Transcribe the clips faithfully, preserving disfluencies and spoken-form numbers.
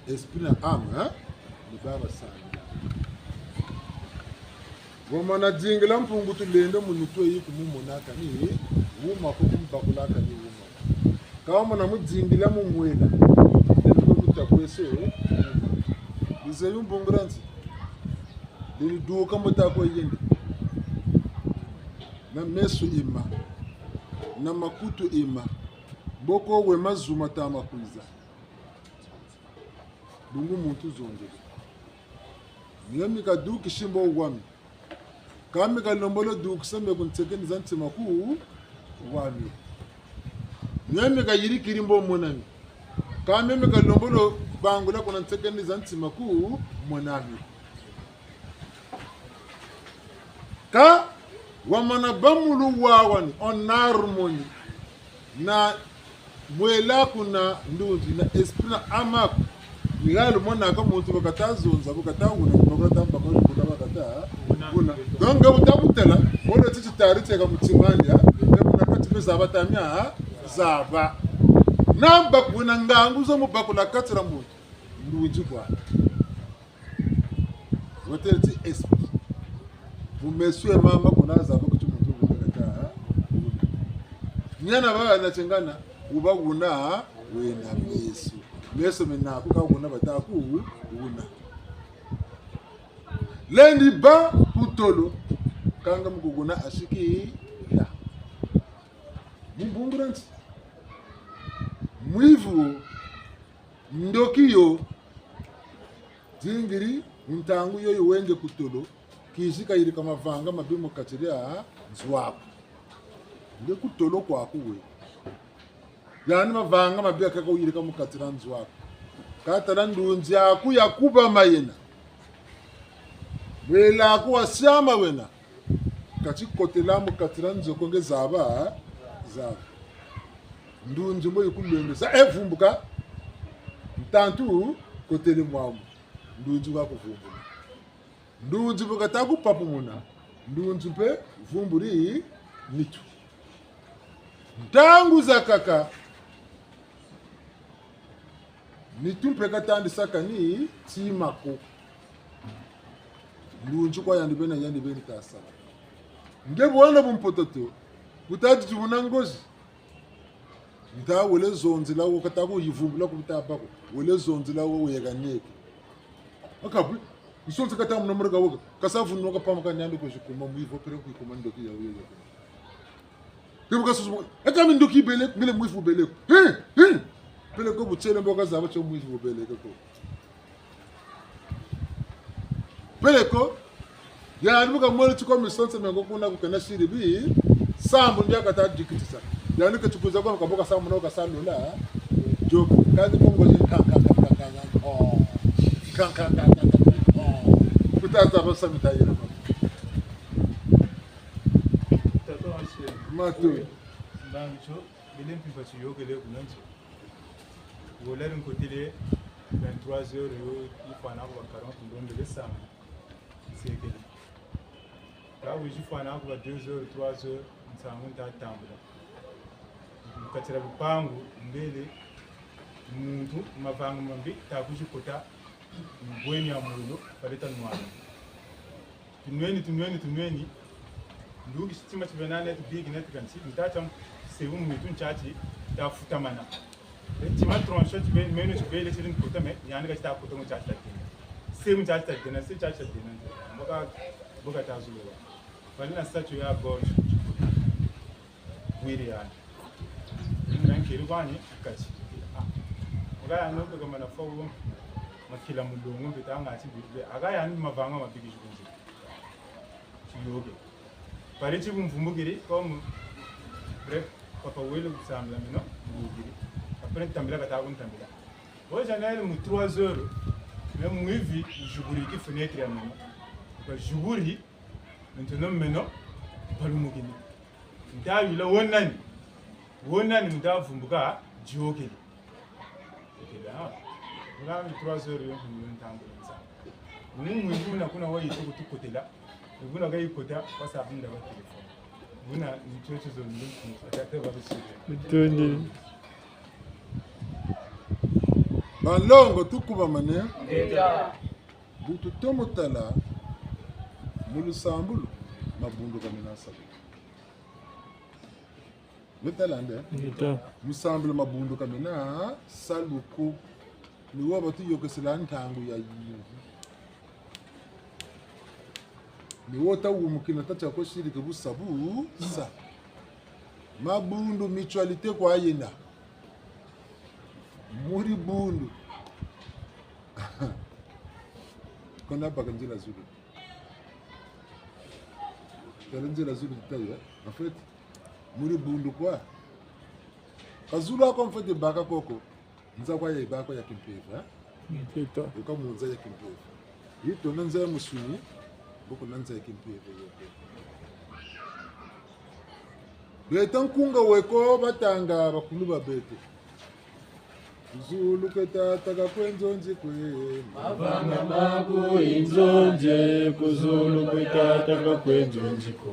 Esprit na âme, hein? Ni baba sani. Wamana dingila Mpungu Tulendo mu nitu eyi, kumumonaka ni wuma ko, kumubakulaka ni wuma. Ka wamana mudingila mu mwela, lelo kuta kweso, bize yumbungura nti. Lini duka mota ko yende. Na meso ima. Na makutu ima. Mboko we mazu mata makwiza. Bungu muntu zonzele. Miami kadukisi mbo wami. Kami kalombolo dukisa me ku nsekeni za ntima ku wami. Miami kayirikiri mbo monami. Kami me kalombolo bangula kuna nsekeni za ntima ku monami. Ka wamana ba mu luwawani, en harmonie, na mwela kuna ndunzi, na esprit na âme aku. Ni galu mwana ka muntu bakata zonza, bakata wuna, bakata mbaka kuna bakata wuna. Donc, nga uta kutela, wole titi tari teka mutimani, ya, ya kuna kati pesa batamia, zaba. Na bakuna ngangu zo mu bakula kati la muntu. Ndunzi kwa. Watele ti esprit. Mu meso ya mama kuna zaba kuti muntu wuna kata, ha? Nyana baba na chengana, uba wuna, wena meso. Meso mena kuka wuna bata ku, wuna. Lendi ba ku tolo, kanga mu kukuna asiki, ya. Mu bungu nti. Mwivu, ndoki yo, zingiri, ntangu yoyo wenge ku tolo, kizi kayirika mavanga mabi mu kati dia nzo aku. Nge ku tolo kwaku we. Yani mavanga mabi akaka uyirika mu kati dia nzo aku. Katala ndunzi aku ya kubama yena. Mwela aku wa siama wena. Kati kotela mu kati dia nzo ko nge zaba, zaba. Ndunzi mbo yikulwengesa, e vumbuka. Ntantu kotele mwamu. Ndunzi wa kuvumbula. Ndunzi bu kata kupapumuna. Ndunzi mpe vumbuli nitu. Ntangu zakaka. Nitu mpe katandi sakani tima ko. Ndunzi kwa yandi bena, yandi beni tasala. Nge bwana bumpototo, kutadi tubuna ngozi. Nta wele zonzila wo, kata kuyivumbula ku buta bako. Wele zonzila wo, wega nieke. Akabwe, nsonse kata muna murega woga. Kasa vunu kapama ka nyando ko zikuma mwivu, pele kuyikuma ndoki ya uyo ya. Kibuka susu, eka mi ndoki bele, ngele mwivu bele. He, he. Pele ko butsele mboka zaba tio mwivu bele ko. Pele ko, yandi bu kamwele ti ko misonse mengo kuna kukena siri bi, sambu ndia kata dikitisa. Yandi ke tukuza kwa kaboka sambu na kasa lula. Jo, kandi kongo je ka, ka, ka, ka, ka, ka, oh. Ka, ka, ka, ka, ka, oh. Kuta zaba sa mita yira. Tata ancien. Matu. Mbangi tio, bile mpimpa tuyokele kuna nzo. Wola nkotele vingt-trois heures yo, ifwana kwa quarante ndombele sambu. Nsekele. Ka wizi fwana kwa deux heures, trois heures, nsangu nta tambula. Mu kati dia lupangu, mbele, muntu, mavanga mambi, ta kwizi kota, mu bweni ya mulu, paleta nwana. Tunweni, tunweni, tunweni. Nduki sitima tibena neti big neti kansi. Ntacha sebu mwitu nchachi ta futamana. E tima troncho tibe, meno tibele tiri nkota me, yani kati ta kota mu chachi ta tena. Se mu chachi ta tena, se chachi ta tena. Mboka, mboka ta zuwa. Bali na statue ya gorge. Wiri yani. Ni na nkiri kwani, kati. Ah. Mboka yani mpe kama na fawo, makila mulongo mpe tanga ati bibile. Aga yani mavanga mabiki jukunzi. Tiyoke. Pare ti bumvumbukiri, comme, bref, papa wele kusambila mino, mvukiri. Après, tambila kata kuntambila. Oja naye mu trois heures, mais mwivi, juburi ki fenêtre ya mino. Ka juburi, maintenant mino, balumukini. Nta yula wo nani? Wo nani nta vumbuka, diokele. Kotela, ah. Nga trois heures yo, yo ntangu nsa. Ni mwivi una kuna wa yitu kutukotela. Ni kuna ka yikota, kwa sa bunda ba téléphone. Una ni chocho zo ni, atata ba bisi. Matondo. Banlongo, tukubamane. Ngeta. Bu tutomo tala mu lusambulu, mabundu ka mena salu. Lutala nde? Ngeta. Mu sambila mabundu ka mena salu ko. Ni wo batuyokesela ntangu ya yingi. Ni wo tawumukina, tatya ko siri ke busa busa. Mabundu, mutualité kwa yena. Mu dibundu. Kuna baka nzila zulu. Tala nzila zulu tayo, eh? En fait, mu dibundu kwa. Ka zulu aku, en fait, baka ko ko. Nza kwa ya ibaka ya kimpeve, eh? Ngeta. Yoka mu nza ya kimpeve. Yi tuna nza ya musuni, bu kuna nza ya kimpeve yo ko. Beta nkunga weko batanga bakulu ba beto. Ku zulu kwe tata ka kwe nzonzi kwe. Mavanga maku i nzonzi, ku zulu kwe tata ka kwe nzonzi ko.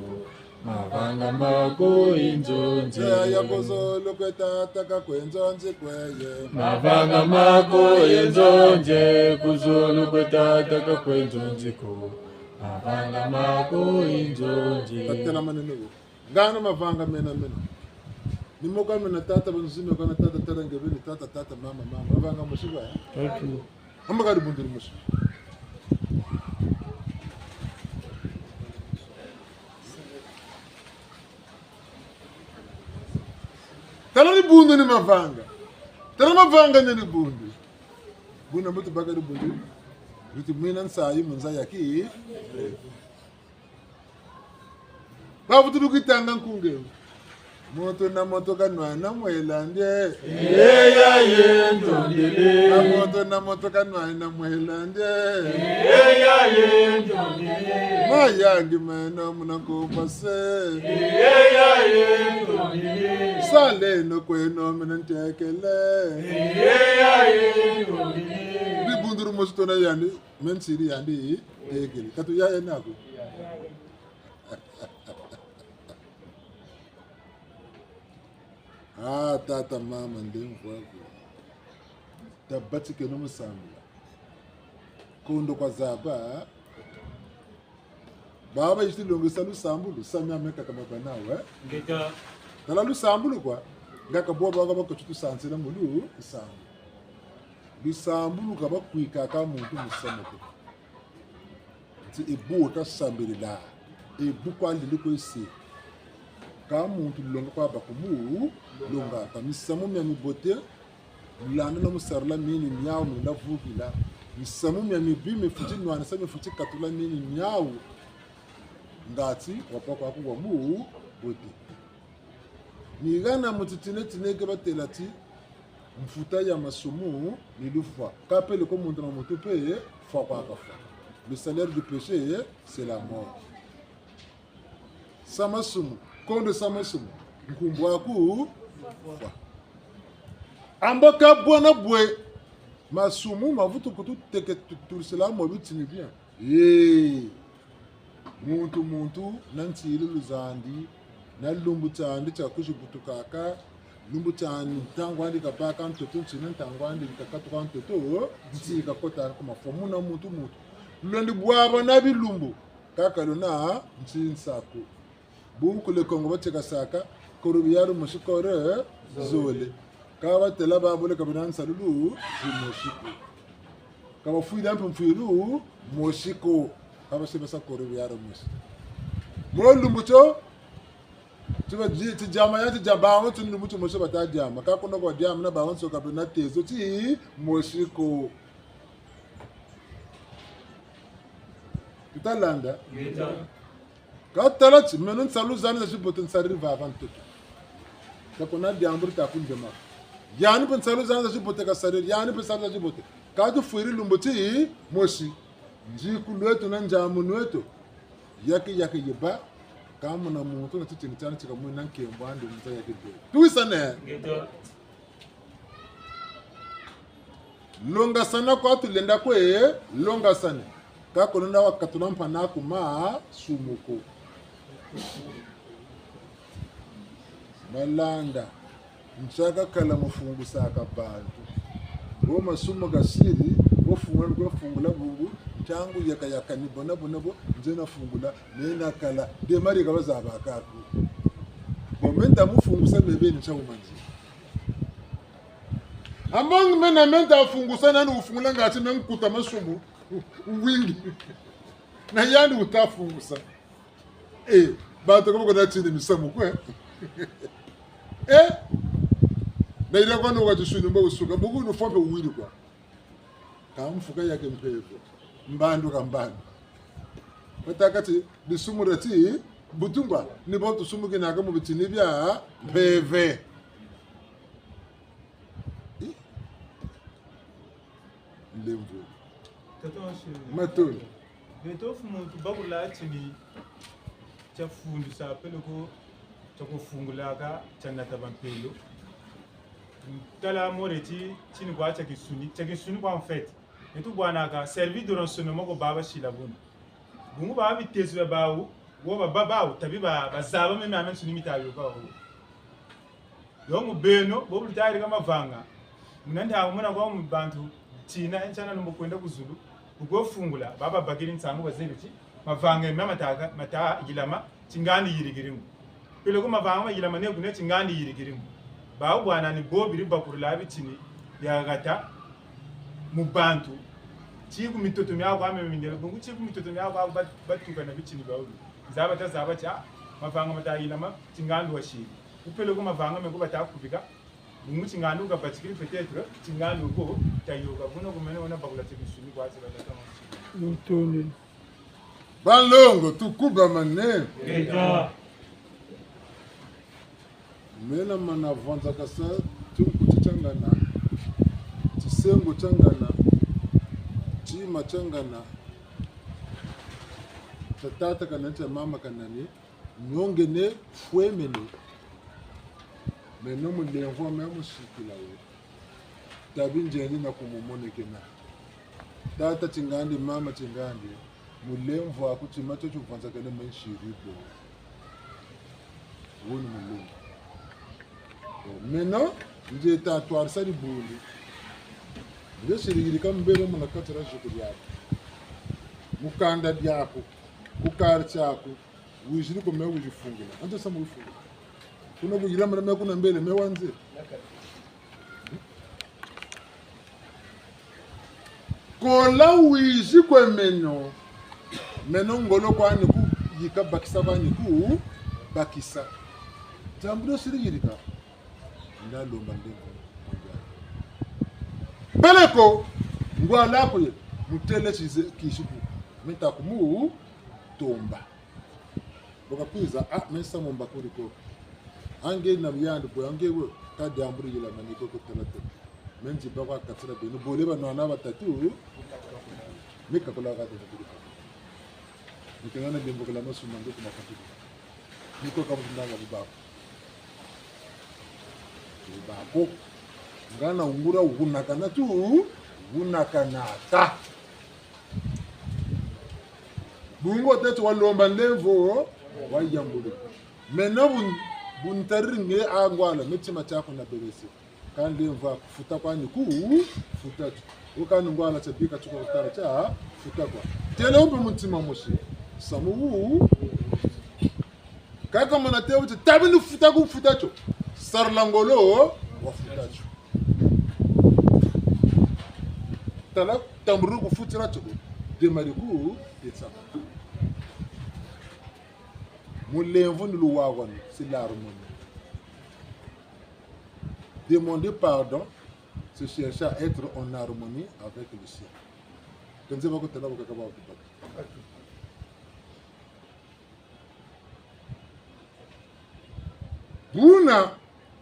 Mavanga maku i nzonzi. Yaya, ku zulu kwe tata ka kwe nzonzi kwe ye. Mavanga maku i nzonzi, ku zulu kwe tata ka kwe nzonzi ko. Mavanga maku i nzonzi. Batela manene wo. Ngana mavanga mena mena. Ni moka mena tata banzime kana tata tata ngebeni tata tata mama mama. Mavanga mosi kwa, eh? Tatu. Amba kadi bundu ni mosi. Tala dibundu ni mavanga. Tala mavanga ni dibundu. Buna muntu baka dibundu. Luti mwina nsayi mu nza ya ki. Bavutu lukitanga nkunge. Moto na moto kanwana mwela ndie. Eya ye ntondele. A moto na moto kanwana mwela ndie. Eya ye ntondele. Mayangi meno muna nkumba se. Eya ye ntondele. Saleno kweno mina ntekele. Eya ye ntondele. Dibundu dimosi tuna yandi, me nsiri yandi ntekele. Katu yaya naku. Ah, tata, mama, ndemvu aku. Tabatikeno mu sambila. Kondo kwa zaba. Baba yishi longesa lusambulu, samia meka kama banawe. Ngeta. Tala lusambulu kwa. Ngaka bobo baka baka tutu sansela mu lusambulu. Lusambulu ka bakwikaka muntu mu samu ko. Nti e bu ka sambila, e bu kwa lili kwe se. Ka muntu longa kwa bakumu, longa ka misamu mia mibote, landa na mu sarila mini miau, menda vukila. Misamu mia mibi, mifweti nwanisa, mifweti katula mini miau. Ngati, wapa kwaku wa mu bote. Ni gana mu titine tine ke batela ti, mfuta ya masumu ni lufwa. Ka pele ko muntu na muntu mpe fwa kwa kafwa. Le salaire du péché, c'est la mort. Sa masumu, kondo sa masumu, nkumbu aku fwa. Amba ka bwana bwe, masumu mavutu kututeke tu-, turisila mo bitini bien. Eh. Muntu, muntu, na nsilulu zandi, na lumbu tiandi tia kuzibutukaka, lumbu tiandi ntangu andi kabaka ntoto, nsi na ntangu andi kakatuka ntoto, nsi kakota ku mafwa. Muna muntu, muntu. Lulendi bwabana bilumbu, kaka luna nsi nsaku. Buku le Kongo batekasaka, koro biaru mosi koro zole. Ka batela babole ka bena nsalulu zimosi ko. Ka bafwila mpe mfwilu mosi ko. Ka base basa koro biaru mosi. Mu lumbu tio, ti ba di-, ti diama ya ti diama, bawu ti lumbu timosi bata diama. Ka kuna kwa diama na bawu nso ka bena tezo timosi ko. Tuta landa? Ngeta. Ka tala ti, meno nsalulu zani za zibote nsariri vava ntoto. Ka kuna diambu dita kundema. Yandi mpe nsalulu zani za zibote kasariri, yandi mpe nsalulu za zibote. Ka tufwiri lumbu timosi. Nziku lweto na nzamunu eto. Yaki yaki yeba. Ka muna muntu na titini tiandi ti kamwena nkembo andi mu nza ya kibeni. Tuwisane? Ngeta. Longasana kwa tulenda kwe longasane. Ka kulenda wakatula mpana ku masumu ko. Malanda. Nshaka kala mu fungusaka bantu. Bo masumu gasiri, bo fungula, bo fungula bungu, ntangu yaka yaka ni bona bona bo, nzena fungula, nena kala, démarrer ka bazabaka ko. Bon, me nta mu fungusa me beni nsa umanzi. Among me na me nta fungusa nani ufungula ngati me nkuta masumu, wingi. Na yandi uta fungusa. Eh, bantu ka bako na tini misamu kwe. Eh? Na ila kwanu wa tisuni mba usuka, buku nufompe uwili kwa. Ka mfuka ya kimpeve. Mbandu ka mbandu. Bataka ti, disumu dia ti, butungwa, ni bo tusumukinaka mu bitini bia mpeve. Eh? Nlemvo. Tata wa shiri. Matoni. Beto fu muntu bakula tini kia fundisa peleko kia kufungulaka kia nata bampelo. Tala more ti, tini kwa kia kisuni, kia kisuni kwa en fait. Beto bwanaka service de renseignement ko baba sila buna. Bungu ba bitezo bia bawu, wo ba, ba, bawu, tabi ba, bazaba meme ame nsuni mita yoka wo. Donc beno, bo bu lutayirika mavanga. Muna ntangu muna kwa mu bantu, tina, enchana lumbu kwenda ku zulu, bu kwe fungula, ba babakiri nsangu bazebi ti, mavanga mia mataka, mata yilama, ti ngandi yirikiri mu. Peleko mavanga mayilama ne kuna ti ngandi yirikiri mu. Bawu bwana ni bo biri bakulula bitini bia gata mu bantu. Ti ku mitoto miaku ame mindele, bungu ti ku mitoto miaku ame bat-, batuka na bitini bia ulu. Zaba ta zaba ti, ah, mavanga mata yilama, ti ngandi wasiri. Peleko mavanga me ko bata kubika, bungu ti ngandi ka batikiri peut-être, ti ngandi ko ta yoka. Buna ku mene wana bakula ti misuni kwa ti batata. Lutoni. Banlongo, tukubamane. Ngeta. Me na mana vwanzakasa tinkuti tia ngana, tisengo tia ngana, tima tia ngana, tia tata kanani, tia mama kanani, nyongene fwemene. Meno mulemvo me musikila wo. Tabi nzendi na kumumonekena. Tata ti ngandi, mama ti ngandi, mulemvo aku tima tio tuvwanzakene me nsiri bo. Wuni mulemvo. Meno, nze ta twarisa dibundu. Nze siri yirika mbele muna kati dia ziku diaku. Mu kanda diaku. Ku quartier aku. Wizidi ko me wizi fungila. Anto samu fungila. Kuna kuyila mara me kuna mbele me wanze. Kola wizi kwe meno. Meno ngolo kwani ku yika, bakisa kwani ku bakisa. Diambu dio siri yirika. Nda lomba ndembo. Peleko, ngwala ko ye, mutele size kisiku. Me nta kumu tomba. Bo kakwiza, ah, me nsamu mbakuri ko. Ange na yandi bo, ange wo, ka diambu di yilama ni ko ko tala te. Me nzi ba kwa katira beno, bole banwana batatu, me kakula ka tatu. Ni kena na lembo kala masu mangu kuma katu. Ni ko kabu ndanga bubako. Bubako. Ngana ungura unakana tu, unakanaka. Bungu tete walomba ndemvo, wayambule. Meno bun-, buntariri nge a ngwala, me tima tiaku na berese. Ka ndemvo aku futa kwani ku, futa tu. O kani ngwala tia bika tuka kutala tia, futa kwa. Tele umpe mutima mosi. Samu u, kaka mana te uti, tabi ni futa ku futa tio. Sarila ngolo, wa futa tio. Tala, tamburu ku futila tio. Démarrer ku, pesa. Mulemvo ni luwawanu, c'est l'harmonie. Demander pardon, c'est chercher à être en harmonie avec le ciel. Kanze bako tala baka kaba kubaka. Buna,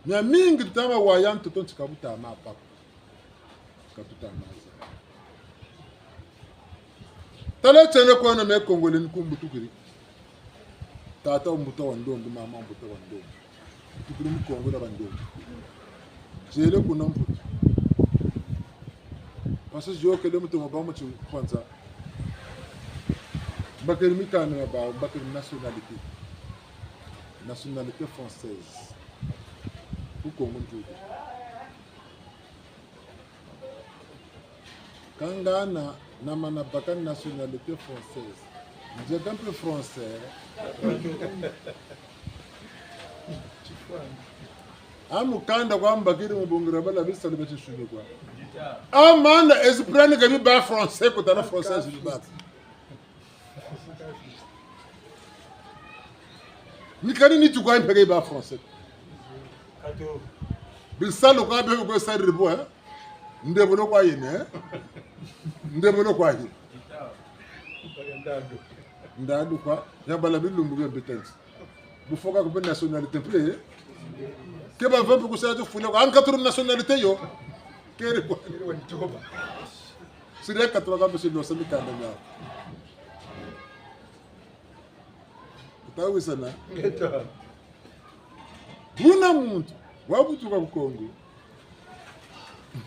miamingi tutama waya ntoto nti ka buta ma pako. Ka tuta maza. Tala tiena kwani me Kongo le nkumbu tukiri. Tata mbuta wa ndombi, mama mbuta wa ndombi. Tukiri mu Kongo dia bandombi. Zele kuna Mputu. Parce que yokele mutu mabama ti kwanza. Mbakiri mikanda mia bawu, mbakiri nationalité. Nationalité française. Ku Kongo ntutu. Kangana, na mana baka nationalité française. Nzeka mpe français. A mukanda kwa mbakiri mu bungira bala bisalu beti sulu kwa. A mana esprit ni gabi ba français ko tala français ni ba. Ni kani ni tukwa mpeke ba français. Bisalu kwa bebe kwa sari ribo, eh? Ndebolo kwa yene, eh? Ndebolo kwa yene. Ndadu kwa, ya bala bilumbu bia bitanzi. Bu foka ko mpe nationalité mpe, eh? Ke ba vampi kusala tu fula kwa, ankaturu nationalité yo. Keri kwa. Siri ya katula kwa mpe siri losa mikanda mia. Utawisana? Ngeta. Buna muntu wabutuka ku Kongo,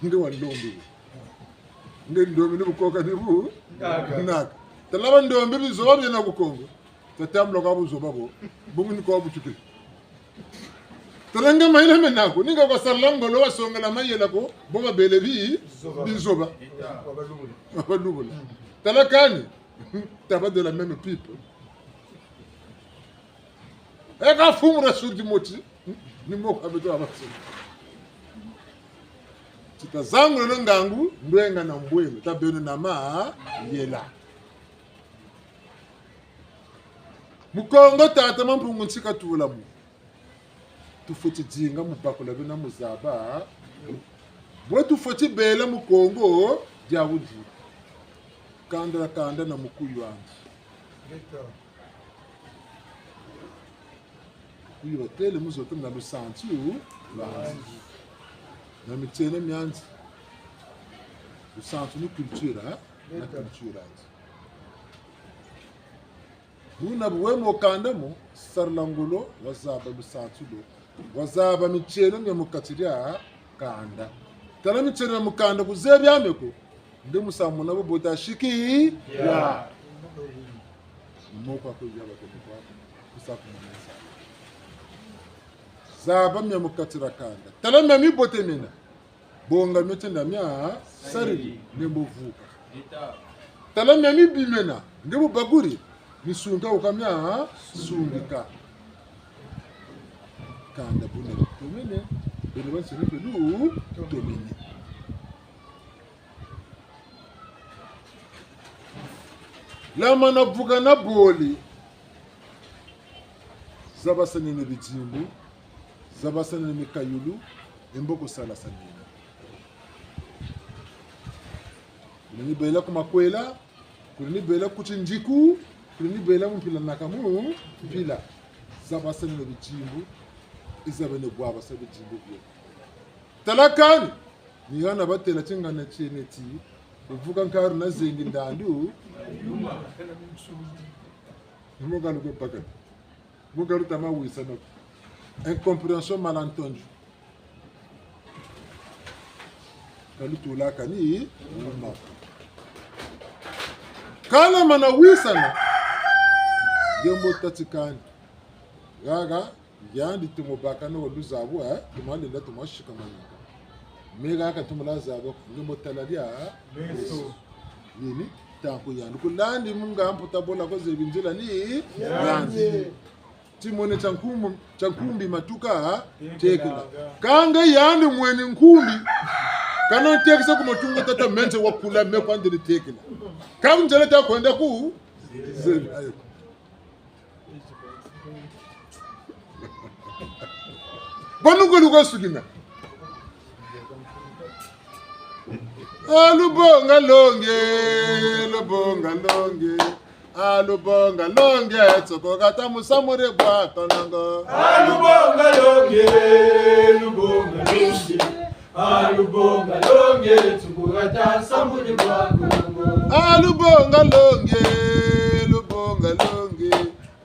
nde wa ndombi. Nde ndombi ni bukoka ni bu? Naka. Naka. Tala ba ndombi bizoba biena ku Kongo. Tatambula kwa buzoba bo. Bungu ni kwa butukile. Tala nge mayela mena ko. Ni nga kwa sala ngolo wasongela mayela ko. Bo babele bi? Zoba. Bizoba. Ngeta. Wabalubula. Wabalubula. Tala kani. Taba de la même pipe. E ka fumura sudi moti. Ni moko abeto abaso. Ti tazangula na ngangu, ndwenga na mbweme, ta beno na mayela. Mu Kongo tata Mampungu nsi katula mu. Tufweti dinga mu bakula bina mu zaba. Bwe tufweti bela mu Kongo, diawudi. Kanda kanda na mukuyu andi. Kuyu batele mu zoto na lusansu lwandi. Na mitieno miandi. Lusansu ni culture, eh? Na culture andi. Buna bu wemo kanda mo, sarila ngolo, wazaba lusansu lo. Wazaba mitieno mia mu kati dia kanda. Tala mitieno mia mu kanda kuzebi ame ko. Nde musamu na bubote asiki ya. Moko ako ya bakene kwa kusa kumamesa. Zaba mia mu kati dia kanda. Tala mia mibote mena. Bonga mio tenda mia sarili ne mbo vuka. Tala mia mibi mena. Nge bu baguri. Ni sunga uka mia sungika. Kanda buna tomene. Bene bansoni pelu tomene. Lamana vuka na boli. Zabasanene bidimbu, zabasanene mikayulu, e mboko salasanene. Kuna ni bela ku makwela, kuna ni bela ku tindiku, kuna ni bela mu mpila naka mu mpila. Zabasanene bidimbu, i zabene bwabasa bidimbu bio. Tala kani, ni hana batela tingana tiene ti, uvuka nkari na zengi ndandu. Ni mo galu ko pakati. Mo galu tama wisana. Incompréhension, malentendu. Kalutula kani uma. Kana mana wisana. Nge mbo tati kani. Gaga, yandi tumo baka no luzabu, eh? Tumo lenda tumo shikamana. Me gaga tumo la zabu, nge mbo tala dia. Meso. Yini, tanku yandi. Kulandi mu nga mputa bola ko zebi nzila ni yandi. Yandi. Timwene tia nkumbu, tia nkumbi matuka, ha? Tekela. Tekela. Kanga yandi mwene nkumbi. Kana tekisa ku matunga tata menze wakula me kwandi tekela. Kabu nzela ta kwenda ku? Zela. Banuko luko sukina. Alubonga longe, lubonga longe. Alubonga longe, tsoko kata musamure bwa konongo. Alubonga longe, lubonga longe. Alubonga longe, tsoko kata samure bwa konongo. Alubonga longe, lubonga longe.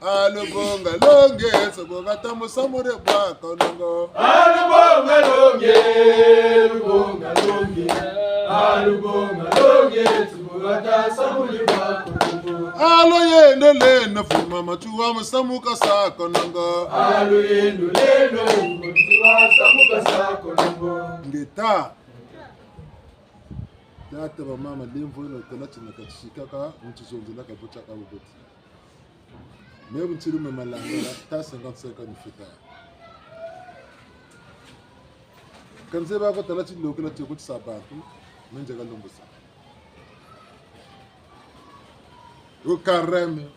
Alubonga longe, tsoko kata musamure bwa konongo. Alubonga longe, lubonga longe. Alubonga longe, tsoko kata samure bwa konongo. Alo yendo leno fuma matuwa musamu kasa konongo. Alo yendo leno fuma matuwa samu kasa konongo. Ngeta. Tata, ba mama, lemvo eno tala tina katika ka, nti zonzela ka bota ka boboti. Mebu ntiri me malanga, ta cinquante-cinq ans ni feta. Ka nzeye ba ko tala tilokela tio ko tisa bantu, me nzeye ka lombosa. O carême,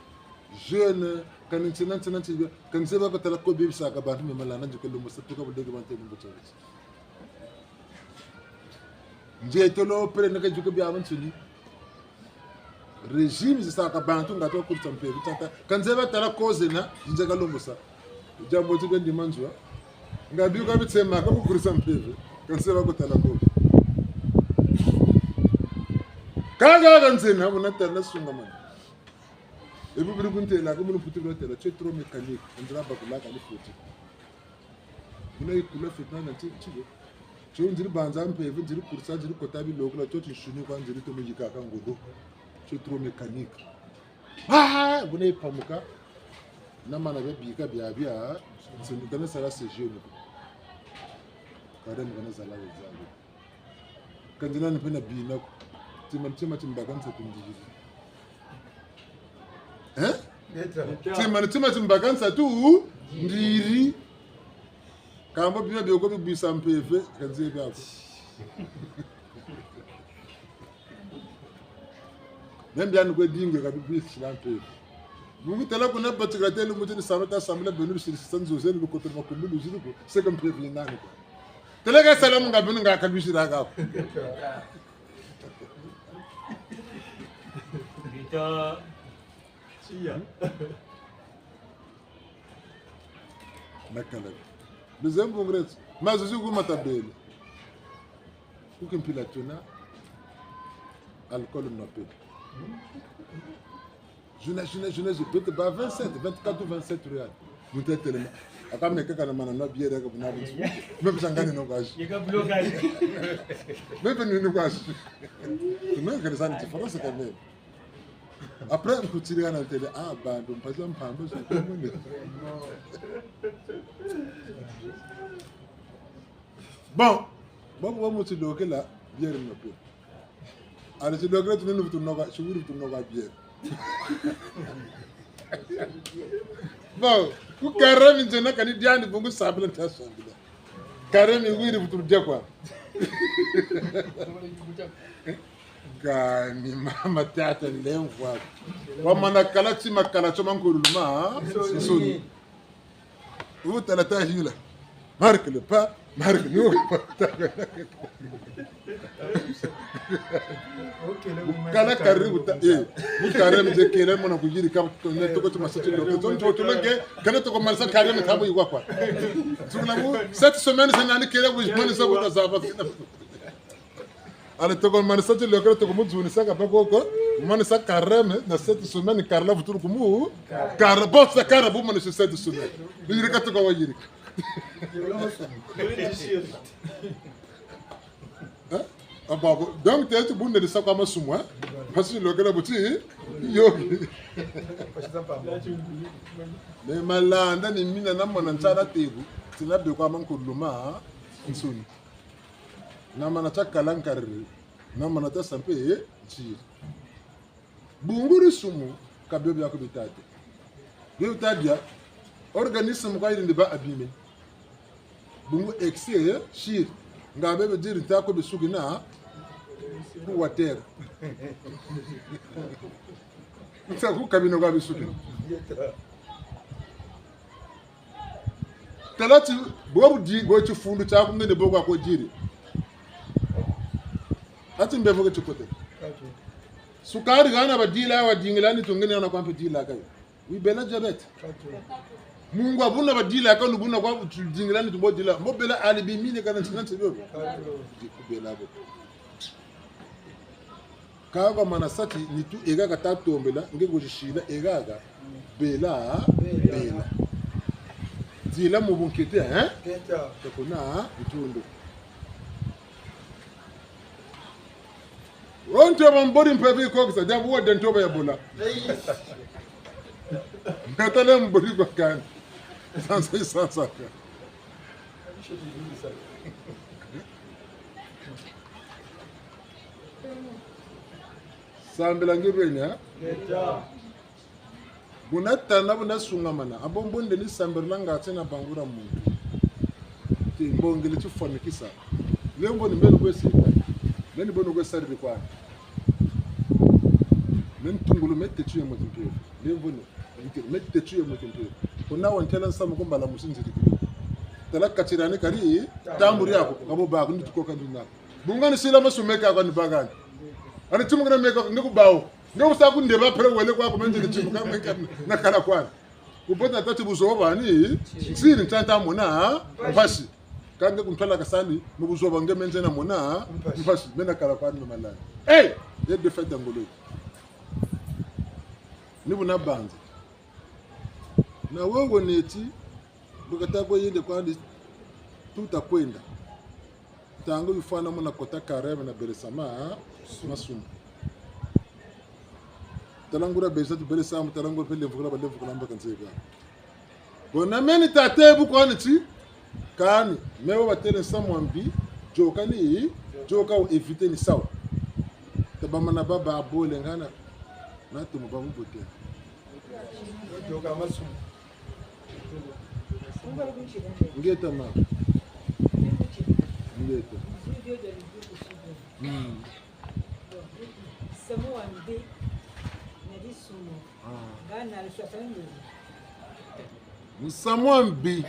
jeûne, kani ntina, ntina, ntina, ka nzeye ba ko tala ko bebisaka bantu me malanda, nzeye ka lombosa, tuka budege bante ni mbocha. Nzeye tolo pele na ka nzeye ka biabiansoni. Régime zisaka bantu nga to kurisa mpeve tata. Ka nzeye ba tala ko zena, nzeye ka lombosa. Diambu ti ka ndima nzwa. Nga bi ka bitsemaka ku kurisa mpeve. Ka nzeye ba ko tala ko. Kanga ka nzeye na, muna tala sungamana. Ebu biri kuntela, ko munu puti biri tela, tu es trop mécanique. On dirait bakula ka ni foti. Buna ikula feti na nti, nti yo. Tio nziri banza mpeve, nziri kurisa, nziri kota bilokela, tio tinsuni kwa nziri tomo yikaka ngolo. Tu es trop mécanique. Ah, buna ipamuka. Na mana bia bika biabia, nsuni ka na sala se jeûne. Carême ka na sala we zabi. Ka nzeye nani mpe na bina ko. Tima, tima timbaka nsatu ndiri. Eh? Ngeta. Tima, tima timbaka nsatu ndiri. Kamba bima bio ko bibwisa mpeve, ka nzeye biako. Même biani kwe dinga ka bibwisa mpeve. Bungu tala kuna batikila telu muti ni sambila ta sambila benu bisilisisa nzo zenu lukoto makumbi luzidi ko, seka mpeve ni nani ko. Tala ka sala mu nga benu nga ka luzidi ka ko. Ngeta. Sia. Makala. Deuxième congrès. Mazuzi ku matabele. Ku kimpila tuna. Alcool no pe. Juna, juna, juna, je peux te ba vingt-sept, vingt-quatre ou vingt-sept real. Mutetele. Aka meka kana mana na bière ka buna bintu. Même sangani no kwashi. Yeka blocage. Même ni no kwashi. Mais que ça ne différence quand même. Après, nkutilika na ntele, ah, bantu, mpasi mpamba, je comprends. Bon, bon, bon, muti lokela, bière no pe. Allez, ti lokela, tu nous, tu nous, tu nous, bière. Bon, ku carême nzeye na kani diani bungu sambila nta sambila. Carême wiri vutu dia kwa. Kani mama tata lemvwa. Wamana kala tima kala tio mankululuma, ha? Nsoni. Utala ta hila. Marque le pas, marque le pas. Kala kari uta, eh. Mu carême nzeye kele mona kuyirika, ne toko tuma sati lo. Toko toko toko lenge, kele toko manisa carême tabu iwa kwa. Tukula mu, cette semaine, c'est nani kele ku manisa kuta zaba. Allez, toko manisa tilokela, toko mu zunisa ka bakoko. Manisa carême, na cette semaine, carême vutulu kumu. Carême, bon, c'est carême, bu manisa cette semaine. Yirika toko wayirika. Hein? Ah, bon, bon. Donc, t'es tout bon de ça comme masumu, hein? Parce que le gars là, petit, yo. Mais malanda ni mina na mona nsala tebu, tina be kwa mankululuma, hein? Nsoni. Na mana ta kala nkari, na mana ta sampe, eh, nti. Bungu disumu, ka bio biaku bita te. Bio bita dia, organisme kwa yirindi ba abîmé. Bungu excès, eh, siri. Nga bebe diri nta ko bisukina, ku water. Nta ku kabina kwa bisukina. Tala ti, bobu di, bo tifundu tiaku ngene bo kwa ko diri. Ati mbevo ke tikote. Sukari gana badila, wadingila ni tungene na kwa mpe dila kayo. Wibela diabète. Mungwa buna badila kanu buna kwa dingila ni tumbo dila. Mbo bela alibimine kana ntina ntina bebe. Di kubela bo. Kaka mana sa ti nitu e kaka ta tombela, nge kuzisila e kaka. Bela, bela. Dila mu bunkete, hein? Keta. Tokuna, ntundu. O ntoba mbori mpeve ikokisa, diambu wa de ntoba ya bola. Ngatale mbori kwa kani. Sansa, sansa ka. Sambila nge beni, eh? Buna tana, buna sungamana. Abo mbonde ni sambila nga tena bangura muntu. Ti mbongele ti fwamikisa. Lembo ni menu kwesi. Meni bono kwesi ari kwa. Meni tungulu mete tuye moto mpeve. Lembo ni. Mpeve. Mete tuye moto mpeve. Kuna wantela nsamu kumbala musinziri kuli. Tala katirani kari. Tamburi yako. Kabo ba kundi tukoka ndina. Bunga ni sila masumeka kwa ni bagani. Ani timu kana meka nge kubao. Nge kusa kunde ba pere wele kwa kumende ni timu kama meka na kala kwa. Kubota tati buzoba ni. Siri ntanta mona. Mpasi. Kange kuntala kasani. Mu buzoba nge menze na mona. Mpasi. Mpasi. Mena kala kwa ni malani. Hey! Ye défaite ngolo. Ni buna banza. Na wewe neti. Bukata kwa yende kwa ndi. Tuta kwenda. Ntangu bifwana muna kota carême na belesa ma, masumu. Tala ngura belesa ti belesa mu, tala ngura pe lemvukula, ba lemvukula mbaka nzeka. Bona meni tate bu kwani ti, kani, me wa batele nsamu wa mbi, yoka ni, yoka wa éviter ni sawa. Tabamana baba abole ngana, na tumu ba mbote. Yoka masumu. Ngeta ma. Ngeta. Mm. Nsamu wa mbi na disumu. Ah. Nsamu wa mbi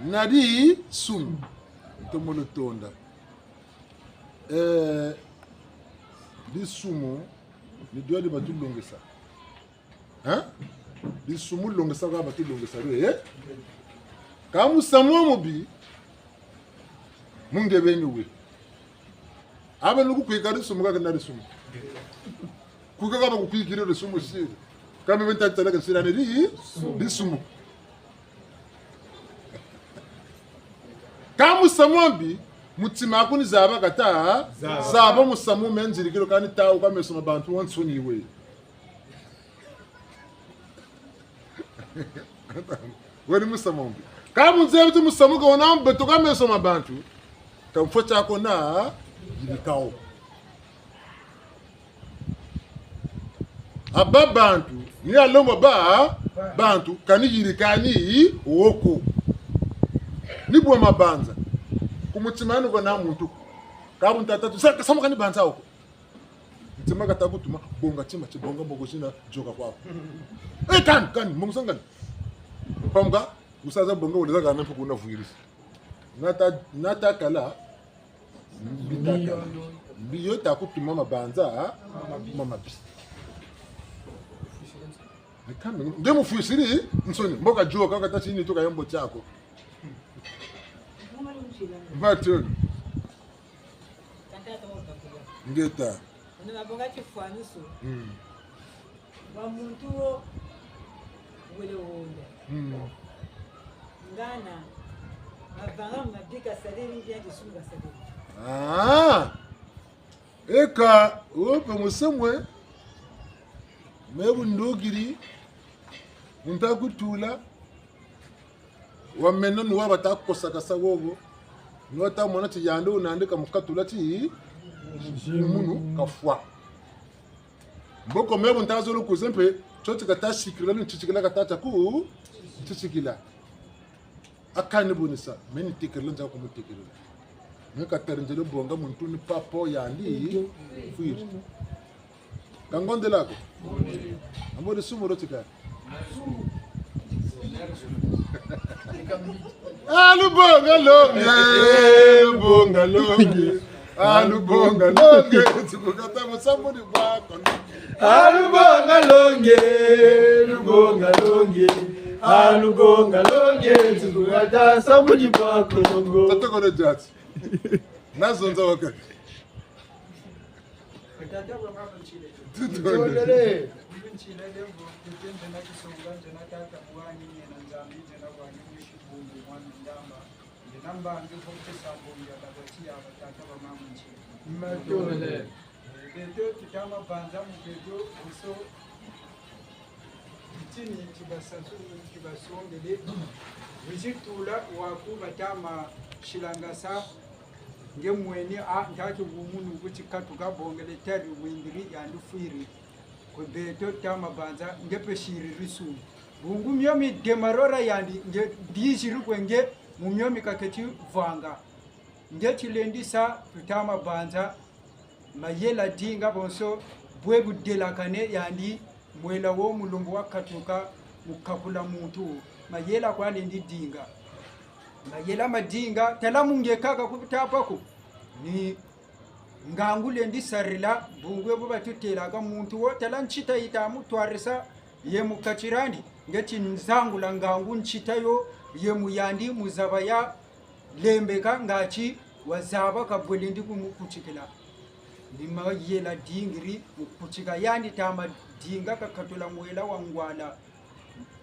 na disumu. Ntomo lutonda. Eh, disumu ni dio di batulongesa. Hein? Disumu longesa kwa batulongesa dio, eh? Ka musamu wa mubi, mu nge beni we. Abe nuku kwika disumu kaka na disumu. Kwika kama kukwikiri disumu siri. Kama benta tala ka sira ne di, disumu. Ka musamu wa mbi, mutima aku ni zaba kata, zaba. Zaba musamu menzirikilo kani tau ka meso ma bantu wansoni we. Wani musamu wa mbi. Ka mu nzeye ti musamu ka wena mbeto ka meso ma bantu. Ka mfwa tiaku na yirika wo. Aba bantu, ni alomba ba bantu, kani yirika ni wo ko. Ni bwa mabanza. Ku mutima ni kwa na muntu. Ka bu ntata tu, sa-, samu kani banza wo ko. Ntima kata kutuma, bonga tima, ti bonga mboko zina, yoka kwaku. Eh, kani, kani, mbongo za ngani. Pamuka, usaza bonga, wele za kana mpe kuna virus. Nata, nata kala, mbi ta kala. Mbi yo ta kutuma mabanza, ha? Mamabi. Ni kani, nge mufwisiri, nsoni, mboka yoka, kata sini tuka yambo tiaku. Mbatoni. Tata, tata, tata. Ngeta. Una mabonga kifwanusu. Mm. Wa muntu wo wele wonda. Mm. Ngana, mavanga mabika saleli bien disumu kasaleli. Ah! Eka, wo mpe musamu we. Me bu ndukiri. Nta kutula. Wa meno ni wa bata kosakasa wowo. Ni wa ta mona ti yandi unandi ka mukatula ti munu kafwa. Mboko me bu nta zolo kwiza mpe, tioti kata sikila, ni titikila kata tiaku, titikila. Akani bunisa, me ni tekelela, nza kumutekelela. Me katari nzele bonga muntu ni papa yandi, fwiri. Ka ngondela ko. Ambo disumu rotika. Alubonga longe, lubonga longe. Alubonga longe, tukukata musamu ni bwako. Alubonga longe, lubonga longe. Alubonga longe, tukukata musamu ni bwako longo. Tata kono jati. Nazonza wakati. Batata, bamama, ntshilele. Tutondele. Ntshilele mbo, tete nzena kisonga, nzena tata bwani, nzena Nzambi, nzena bwani, mwisi bungu, mwana ndamba. Nzena mbangi, mbo kesa mbongi, ya babati, ya batata, bamama, ntshilele. Matondele. Beto, tutama banza mu beto, oso, bitini, tibasasuni, tibasongele. Wizi tula, waku, batama, silangasa. Nge mweni, a, ntangu wumunu kuti katuka bongele tari windiri yandi fwiri. Kwe beto ta mabanza, nge mpe siri disumu. Bungu mio mi démarrer yandi, nge diziri kwe nge, mu mio mi kaketi vanga. Nge ti lendi sa, tuta mabanza, mayela dinga bonso, bwe budelakane yandi, mwela wo mu lumbu wa katuka, mu kakula muntu, mayela kwa lendi dinga. Mayela ma dinga, tala mu nge kaka ku tapa ko. Ni ngangu lendi sarila, bungu ebu batutelaka muntu wo, tala ntsita yita mu twarisa, ye mu kati diandi, nge ti nzangula ngangu ntsita yo, ye mu yandi, mu zaba ya lembeka, ngati wazaba ka bwe lendi ku mu kutikila. Ni mayela dingiri mu kutika yandi ta ma dinga kakatula mwela wa ngwala.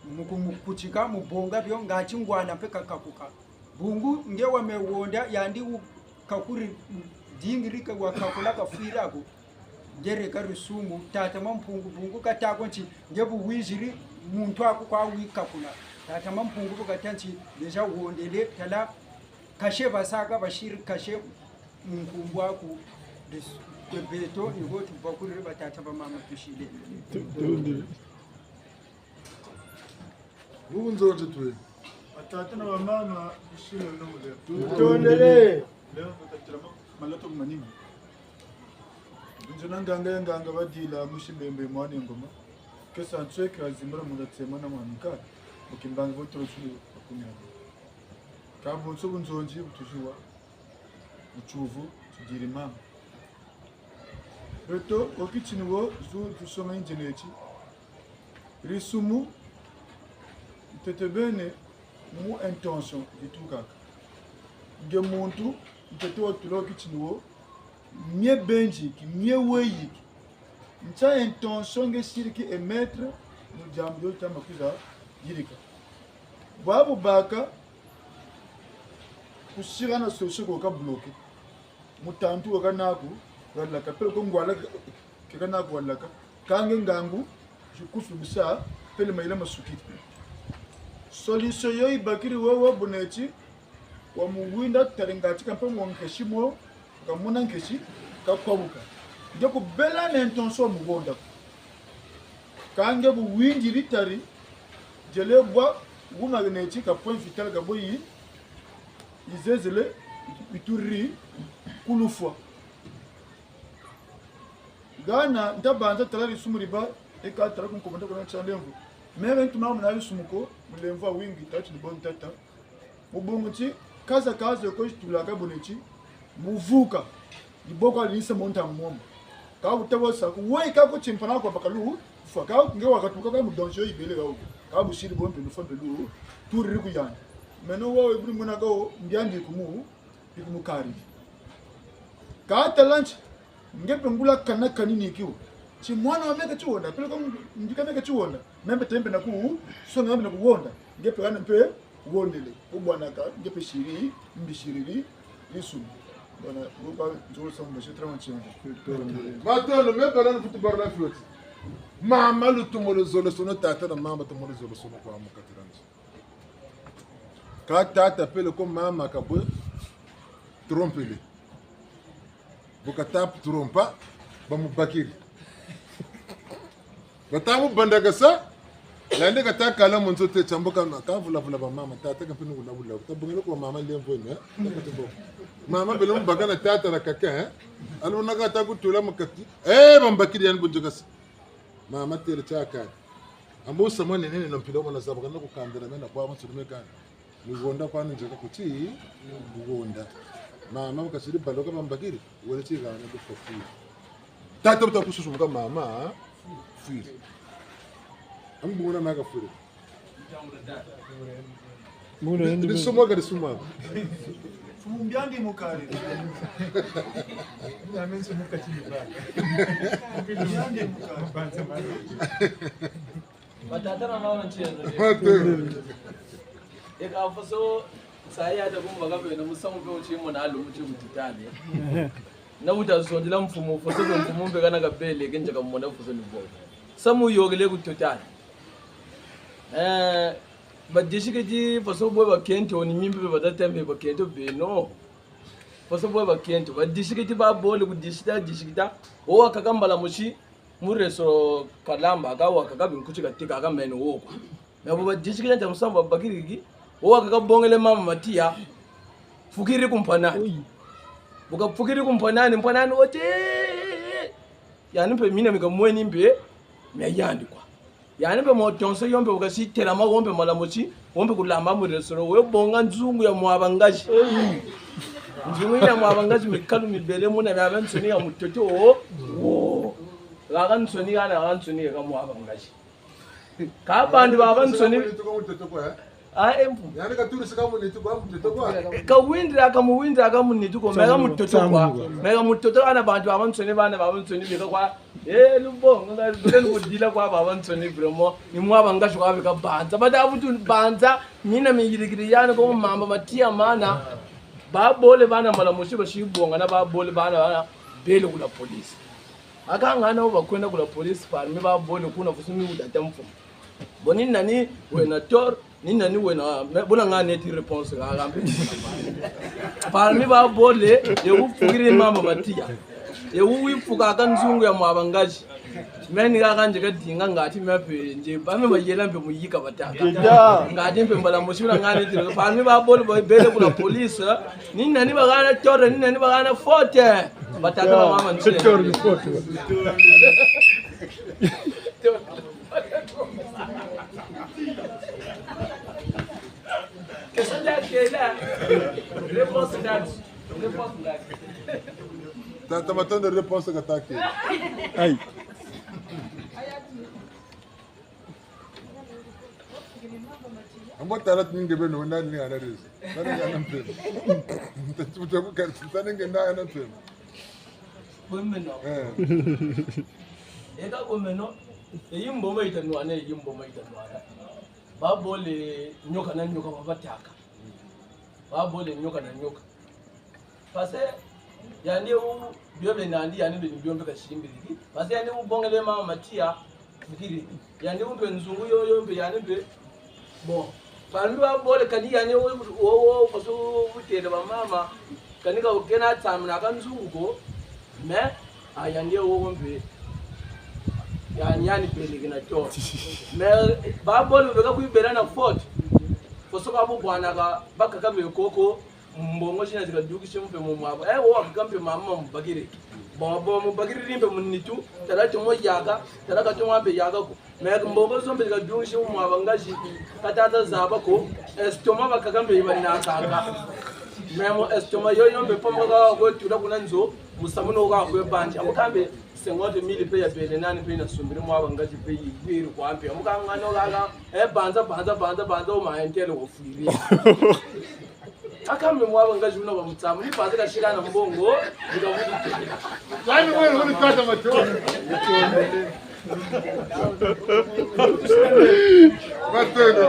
Mu ku mu kutika, mu bonga bio, ngati ngwala mpe kakakuka. Bungu nge wa me wonda, yandi u kakuri dingiri ka wa kakula kafwira ko. Nge reka disumu, tata Mampungu, bungu kata ko nti, nge bu wiziri, muntu aku kwa wi kakula. Tata Mampungu bu kata nti, déjà wondele, tala, kashe basaka, basiri kashe, mu nkumbu aku, dis-, kwe beto, ni bo tubakuriri batata bamama tusile. Tu-, tundi. Bunzonzi twe. Batata na bamama, bisile no mule. Tutondele. Leo tutatira ma-, maloto ku manima. Bunzo na nganga ya nganga badila musi mbembe mwana ngoma. Kesa nsweke azimbala munda tsema na mwana nkaka. Mu kimbangi vo tolo sulu akunyama. Ka bonso bunzonzi butuziwa. Mu tiyuvu, tudiri mama. Beto, o kitini wo, zu-, zusonga inzeneti. Disumu, ntete bene, mu intention, ditukaka. Nge muntu, ntete watula o kitini wo, mie benziki, mie weyiki. Nsa intention nge siri ki émettre, mu diambu dio tama kwiza yirika. Bwabu baka, kusigana solution ko ka bloqué. Mutantu wa kanaku walaka, pele ko ngwala ke, ke kanaku walaka. Kange ngangu, jikusu bisa, pele mayela masukiti. Solution yo ibakiri wewe buneti, wa mu winda tari ngati kampe mo nkesi mo, kamona nkesi, kakwabuka. Nge kubela na intention mu wonda. Kange bu windiri tari, jele bwa, wuma neti ka point vital ka boyi, izezele, ituri, kulufwa. Gana, ntabanza tala disumu diba, e ka tala ku nkomanda kuna tia lemvo. Meme ntuma muna disumu ko, mu lemvo wingi, tati ni bon tata. Mu bungu ti, kaza kaza ko tulaka buneti, mu vuka, iboko alinsa monta ngomba. Ka utabo sa ku, we ka ko timpana kwa bakalu, fwa ka nge wakatuka ka mu donjo ibele ka u. Ka busiri bo mpe lufwa mpe lu, turiri ku yandi. Meno wo ibuli muna ka o, mbiandi kumu, ikumukari. Ka talanti, nge mpe ngula kana kanini kiwa. Ti mwana wa meka ti wonda, pele ko ndika meka ti wonda. Meme tembe na ku, songa mbe na ku wonda. Nge mpe kana mpe wondele. Ubwanaka, nge mpe siri, mbisiriri, lisumi. Bwana, luba, nzolo sa mbe setra manchende. Matondo, me bala na futu barla fioti. Mama lutumo luzolo sono, tata na mama tumo luzolo sono kwa mukatiranzi. Ka tata pele ko mama kabwe trompele. Bu kata trompa, bamubakiri. Bata mubandakasa, yandi kata kala mu nzo te, tiambu ka, ka vula vula ba mama, tata kampe ni vula vula. Tabungele kwa mama lemvo ene, eh? Mama bele mubaka na tata na kaka, eh? Aluna kata kutula mu kati, eh, bamubakiri yandi bunzokasi. Mama tele tiakani. Ambo samwa nene na mpila mwana zaba kana kukandana mena kwa matsuru mekani. Ni wonda kwani nzeka kuti, ni wonda. Mama wakasiri baloka bambakiri, wele ti gana ku fafiri. Tata buta kususumuka mama, firi. Ambuna maka firi. Muna ndi, ndi suma ka ndi suma. Mfumu mbiandi mukari. Name nsumuka tini ba. Mbiandi mukari. Banza mali. Batata na mama ntiendo. Mate. Eka foso, sa ya ta kumba ka bena musamu pe uti mona alu muti mutitane. Na uta zondila mfumu, foso pe mfumu mpe kana kabele, kenja kamona foso ni bo. Samu yokele ku total. Eh, badisike ti foso bwe bakento, ni mimpe batatembe bakento beno. Faso boy bakento, badisiki ti babole kudisita, disita. O wakaka mbala mosi, mu reso kalamba, ka wakaka binkuti katika, ka meno woko. Na bo badisiki na musambu babakiriki, o wakaka bongele mama Matia, fukiri ku mpanani. Ui. Bu kafukiri ku mpanani, mpanani wote. Yani mpe mina mi kamweni mpe, mia yandi kwa. Yani mpe moto yonso yo mpe bu kasi telama, wo mpe mbala mosi, wo mpe kulamba mu restaurant, we bonga nzungu ya mwaba ngazi. Nzungu ya mwaba ngazi, mikalu mibele muna, biabiansoni ya mutoto, wo. Wo. Kaka nsoni, kana kaka nsoni ya mwaba ngazi. Ka bantu babansoni. Muntu kwa mutoto kwa, eh? Ah, empu. Yani katurisika munitu kwa mutoto kwa. Kawindilaka, mu windilaka munitu ko, mega mutoto kwa. Mega mutoto, ana bantu babansoni, bana babansoni, bika kwa. Eh, lubonga, nga lubele lubudila kwa babansoni, vraiment. Ni mwaba ngazi kwa bika banza. Bada butu banza, mina miyirikiri yani ko mama Matia mana. Babole bana mbala mosi basi bonga na babole bana, bana bele ku la police. Aka ngana wo bakwenda ku la police, parmi babole kuna kusumi udata mfumu. Bo ni nani wena tort, ni nani wena, me-, buna nga neti réponse kaka mpe. Parmi babole, ye ufukiri mama Matia. Ye uwifuka aka nzungu ya mwaba ngazi. Meni kaka nje kadinga ngati me mpe nje, ba me mayela mpe muyika bataka. Ngati mpe mbala mosi buna nga neti, parmi babole ba bele ku la police, ni nani bagana tort, ni nani bagana faute. Batata na mama nse. Tort ni faute. Question dati kena. Réponse dati. Réponse dati. Tata Matondo, réponse kata kena. Aïe. Ambo tala ti nge beno, nani ni ana raison? Nani ni ana mpemba? Ntatu buta buka, tani nge na ana mpemba. Bo meno. Eh. Eka bo meno. E yimbo ma ita nwana, e yimbo ma ita nwana. Babole nyoka na nyoka babataka. Babole nyoka na nyoka. Parce que yandi u bio bena yandi, yandi beni bio mpe kasimbiriki. Parce que yandi u bongele mama Matia, fikiri. Yandi u mpe nzungu yo, yo mpe yandi mpe. Bon. Parmi babole kani yandi wo, wo, wo, parce que utele ba mama. Kani ka ukena tsamuna ka nzungu ko. Mais, a yandi wo mpe. Yani, yani bele kena tort. Mais, babole beka kuibela na faute. Foso ka bu bwana ka, bakaka me koko. Mbongo zina zikadukisi mpe mu mwabo. Eh, wo wakaka mpe mama mubakiri. Bon, bon, mubakiri mpe munitu. Tala tomo yaka, tala ka tomo mpe yaka ko. Mais mbongo zo mpe zikadukisi mu mwaba ngazi. Ka tata zaba ko. Estomac bakaka mpe iba na kaka. Mais mu estomac yo, yo mpe pomba ka ko tula kuna nzo. Musamu no ka ko banzi. Amu kambe cinquante mille mpe ya bele nani mpe na sumbiri mwaba ngazi mpe yibiri kwa mpe. Amu kanga no kaka. Eh, banza, banza, banza, banza, o ma intele wo fwiri. Aka me mwaba ngazi una wa mutsamu, ni paze kashika na mbongo, ni ka mutu. Nani wewe unikata macho? Matendo.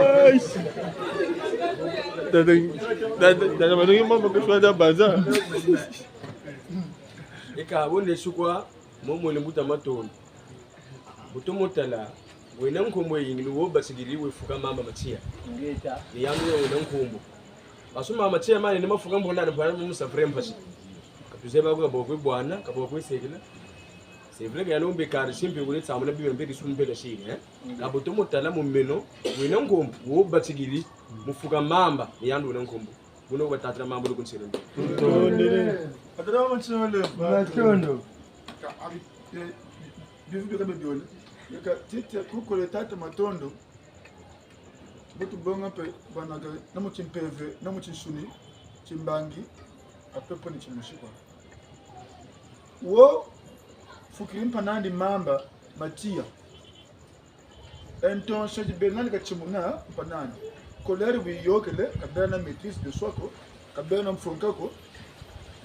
Tata, tata, tata, mano mama kushwa da baza. Eka, bonde sukwa, momo ni mbuta Matondo. Bu tomo tala, wena nkumbu yayingi ni wo basikiri we fuka mamba Matia. Ingeta. Ni yandi wena nkumbu. Parce que mamba Matia mane ni mafuka mbonda na bwana mu sa vrai mpasi. Ka tuzeba ko ka bokwe bwana, ka bokwe sekela. C'est vrai que yandi umbe kari simple kule tsamuna bibi mpe kisumbe ka sini, eh? Ka bu tomo tala mu meno, wena nkumbu, wo basikiri, mu fuka mamba, ni yandi wena nkumbu. Buna kubatatila mambu lukunsele. Tondele. Atala wa machino le. Matondo. Ka abi, eh, bivu bika bibiole. Yeka tite kukole tata Matondo. Butu bonga mpe bana ka, na mu timpeve, na mu tinsuni, timbangi, a peu près ni timosi kwa. Wo, fukiri mpanandi mamba, Matia. Intention di bena nani ka timuna, mpanani. Colère bu yiyokele, ka bena na maîtrise de soi ko, ka bena na mfunka ko,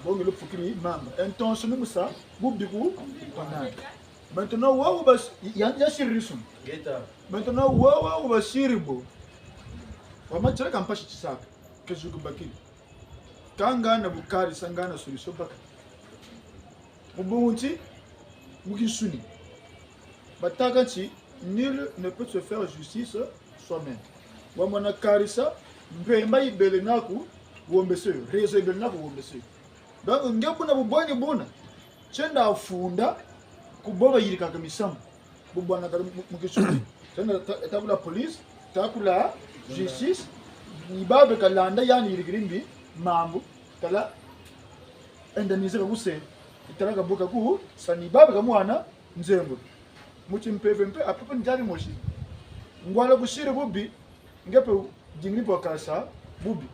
bongele fukiri mamba. Intention ni mu sa, bubi ku, mpanani. Maintenant, wawu bas-, ya, ya siri lisu. Maintenant, wawu, wawu basiri bo. Wa Matia ka mpasi tisaka, ke zuku bakili. Ka ngana bu karisa ngana solution baka. Mu bungu nti, mu kinsuni. Batâka nti, nul ne peut se faire justice soi-même. Wamana karisa, mpemba ibele naku, wombese yo. Raison ibele naku, wombese yo. Donc, nge buna bubweni buna, nsi enda funda ku bo bayidikaka misamu. Bu bwana kala mu, mu kisu. Nsi enda ta-, takula police, takula justice, ni babe kalanda yandi yidikidi mbi mambu, kala indemniser ka kuse, itala ka buka ku, sa ni babe ka mwana nzengolo. Mu kimpeve mpe, à peu près ndiadi mosi. Ngwala kusidi bubi, nge mpe dingini bwa kasa bubi.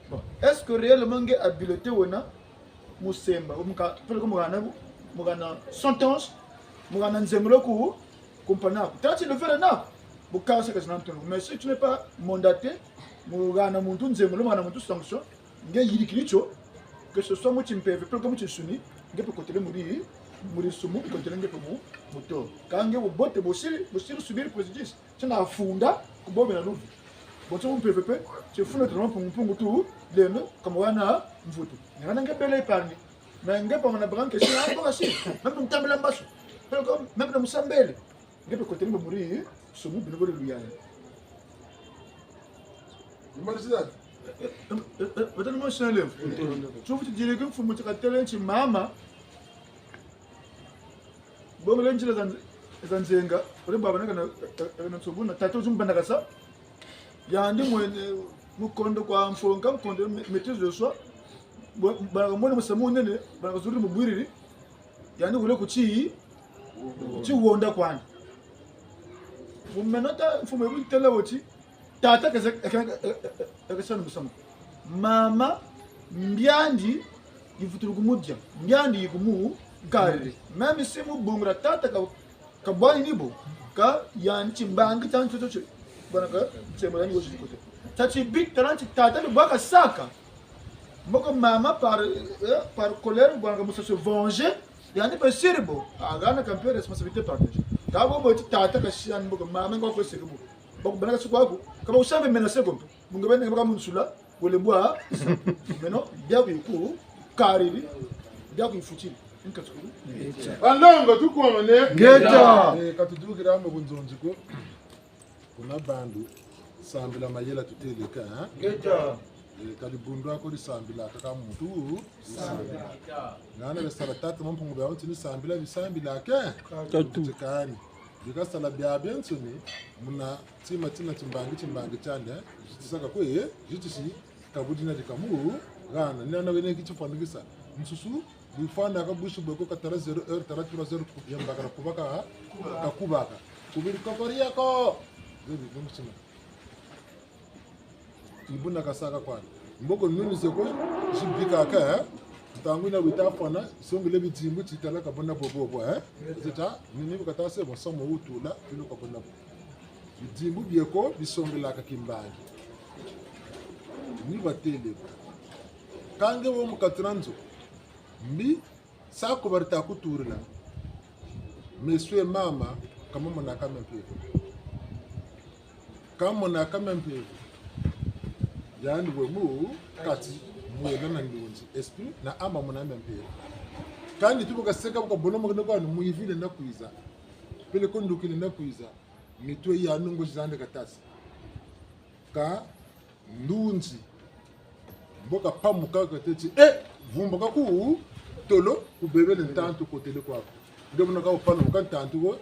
Bon, est-ce que réellement nge habilité wena mu semba, ou mu ka-, peleko mu gana bu-, mu gana sentence, mu gana nzengolo ku, ku mpangi aku? Tala ti luvela naku, bu kasa ka zina ntonu. Mais si tu n'es pas mandaté, mu gana muntu nzengolo, mu gana muntu sanction, nge yidikidi kio, que ce soit mu kimpeve, peleko mu kinsuni, nge mpe kotele mu di-, mu disumu, kotele nge mpe mu, mu tort. Kâ nge bubote, busidi, busidi subir préjudice. Nsi enda funda ku bo bena luvi. Bon, nsi mu mpeve mpe, nsi funda tuna Mpungu Mpungu Tulendo, ka mu gana mvutu. Ni gana nge bele ipandi. Mais nge pa mana branque si, ah, bon, si. Même ntambila mbasu. Peleko, même na musambele. Nge mpe kotele mpe mu disumu, beno bole luyaya. Ni malizila. Eh, eh, eh, eh, wata ni mwa sale. Tsofu tidile ke mfumu ti katele nti mama. Bongele nzila za nz-, za nzenga, ole baba na kana, kana nsobu na tata uzu mbanda kasa. Yandi mwene mu kondo kwa mfonka, mu kondo ma-, maîtrise de soi. Bo-, bana mwene musamu nene, bana kazuri mu bwiriri. Yandi wele ku ti, ku ti wonda kwandi. Mu meno ta mfumu ebu ntela woti. Tata kese, eke, eke, eke, eke sala musamu. Mama, mbi andi yivutulu kumudia, mbi andi yikumukariri. Même si mu bungu dia tata ka, kabwani ni bo, kâ yandi timbangi tiandi tio, tio, tio. Bwana ka, tiembo yandi wosi kote. Tati bi, tala nti tata ni bwa kasaka. Mboko mama par, eh, par colère, bwana ka musa se venger. Yandi mpe sidi bo, agana kampe responsabilité partagée. Kâ bo bo ti tata kasi yandi mboko mama ngwa kwese ke bo. Bako bana kasi kwaku, ka ba kusamba menacer ko mpe. Mu nge bene baka mu nsula, wele bwa. Maintenant, bia ku yiku, kariri, bia ku yifutiri. Nkatsu kulu. Banlongo tukwamane. Ngeta. Eh, ka tudukila mu bunzonzi ko. Kuna bandu, sambila mayela tuteleka, hein? Ngeta. Eh, ka dibundu ako disambilaka kaka muntu, sambila. Ngana besala tata Mampungu bia nti ni sambila, bisambilaka. Katu. Tikani. Bika sala biabiansoni, muna tima tina timbangi, timbangi tiandi, eh? Zitisaka kwe, eh? Zitisi, kabudina dikamu, gana, ni ana wene kiti fwanikisa. Nsusu, bifwanaka bwisi bwe ko katala zéro heure, tala trois heures, ku-, yambakala kubaka, kakubaka. Kubiri kokori yako. Zebi, nungu sima. Ibuna kasaka kwani. Mboko nuni zeko, zibikaka, eh? Ntangu ina wita fwana, songele bidimbu titala kabona bobo, eh? Zita, nini bukata se, bon, samu utula, bilo kabona bobo. Bidimbu bieko, bisongelaka kimbangi. Ni batele. Kâ nge wo mu kati na nzo. Mbi, sa ko bari ta kutulila. Meso ye mama, ka mamonaka mpe mpeve. Ka mamonaka mpe mpeve. Yandi we mu kati, mwela na ndunzi, esprit, na âme amona mpe mpeve. Kâ ni tubu kaseka bu kabolomoka kwani, mwivi lenda kwiza. Peleko ndoki lenda kwiza. Nitu ya nungu zandi katasi. Kâ ndunzi. Mbo kapamuka kateti, eh, vumbuka ku tolo, kubebele ntantu kotele kwaku. Nge muna ka upamuka ntantu ko,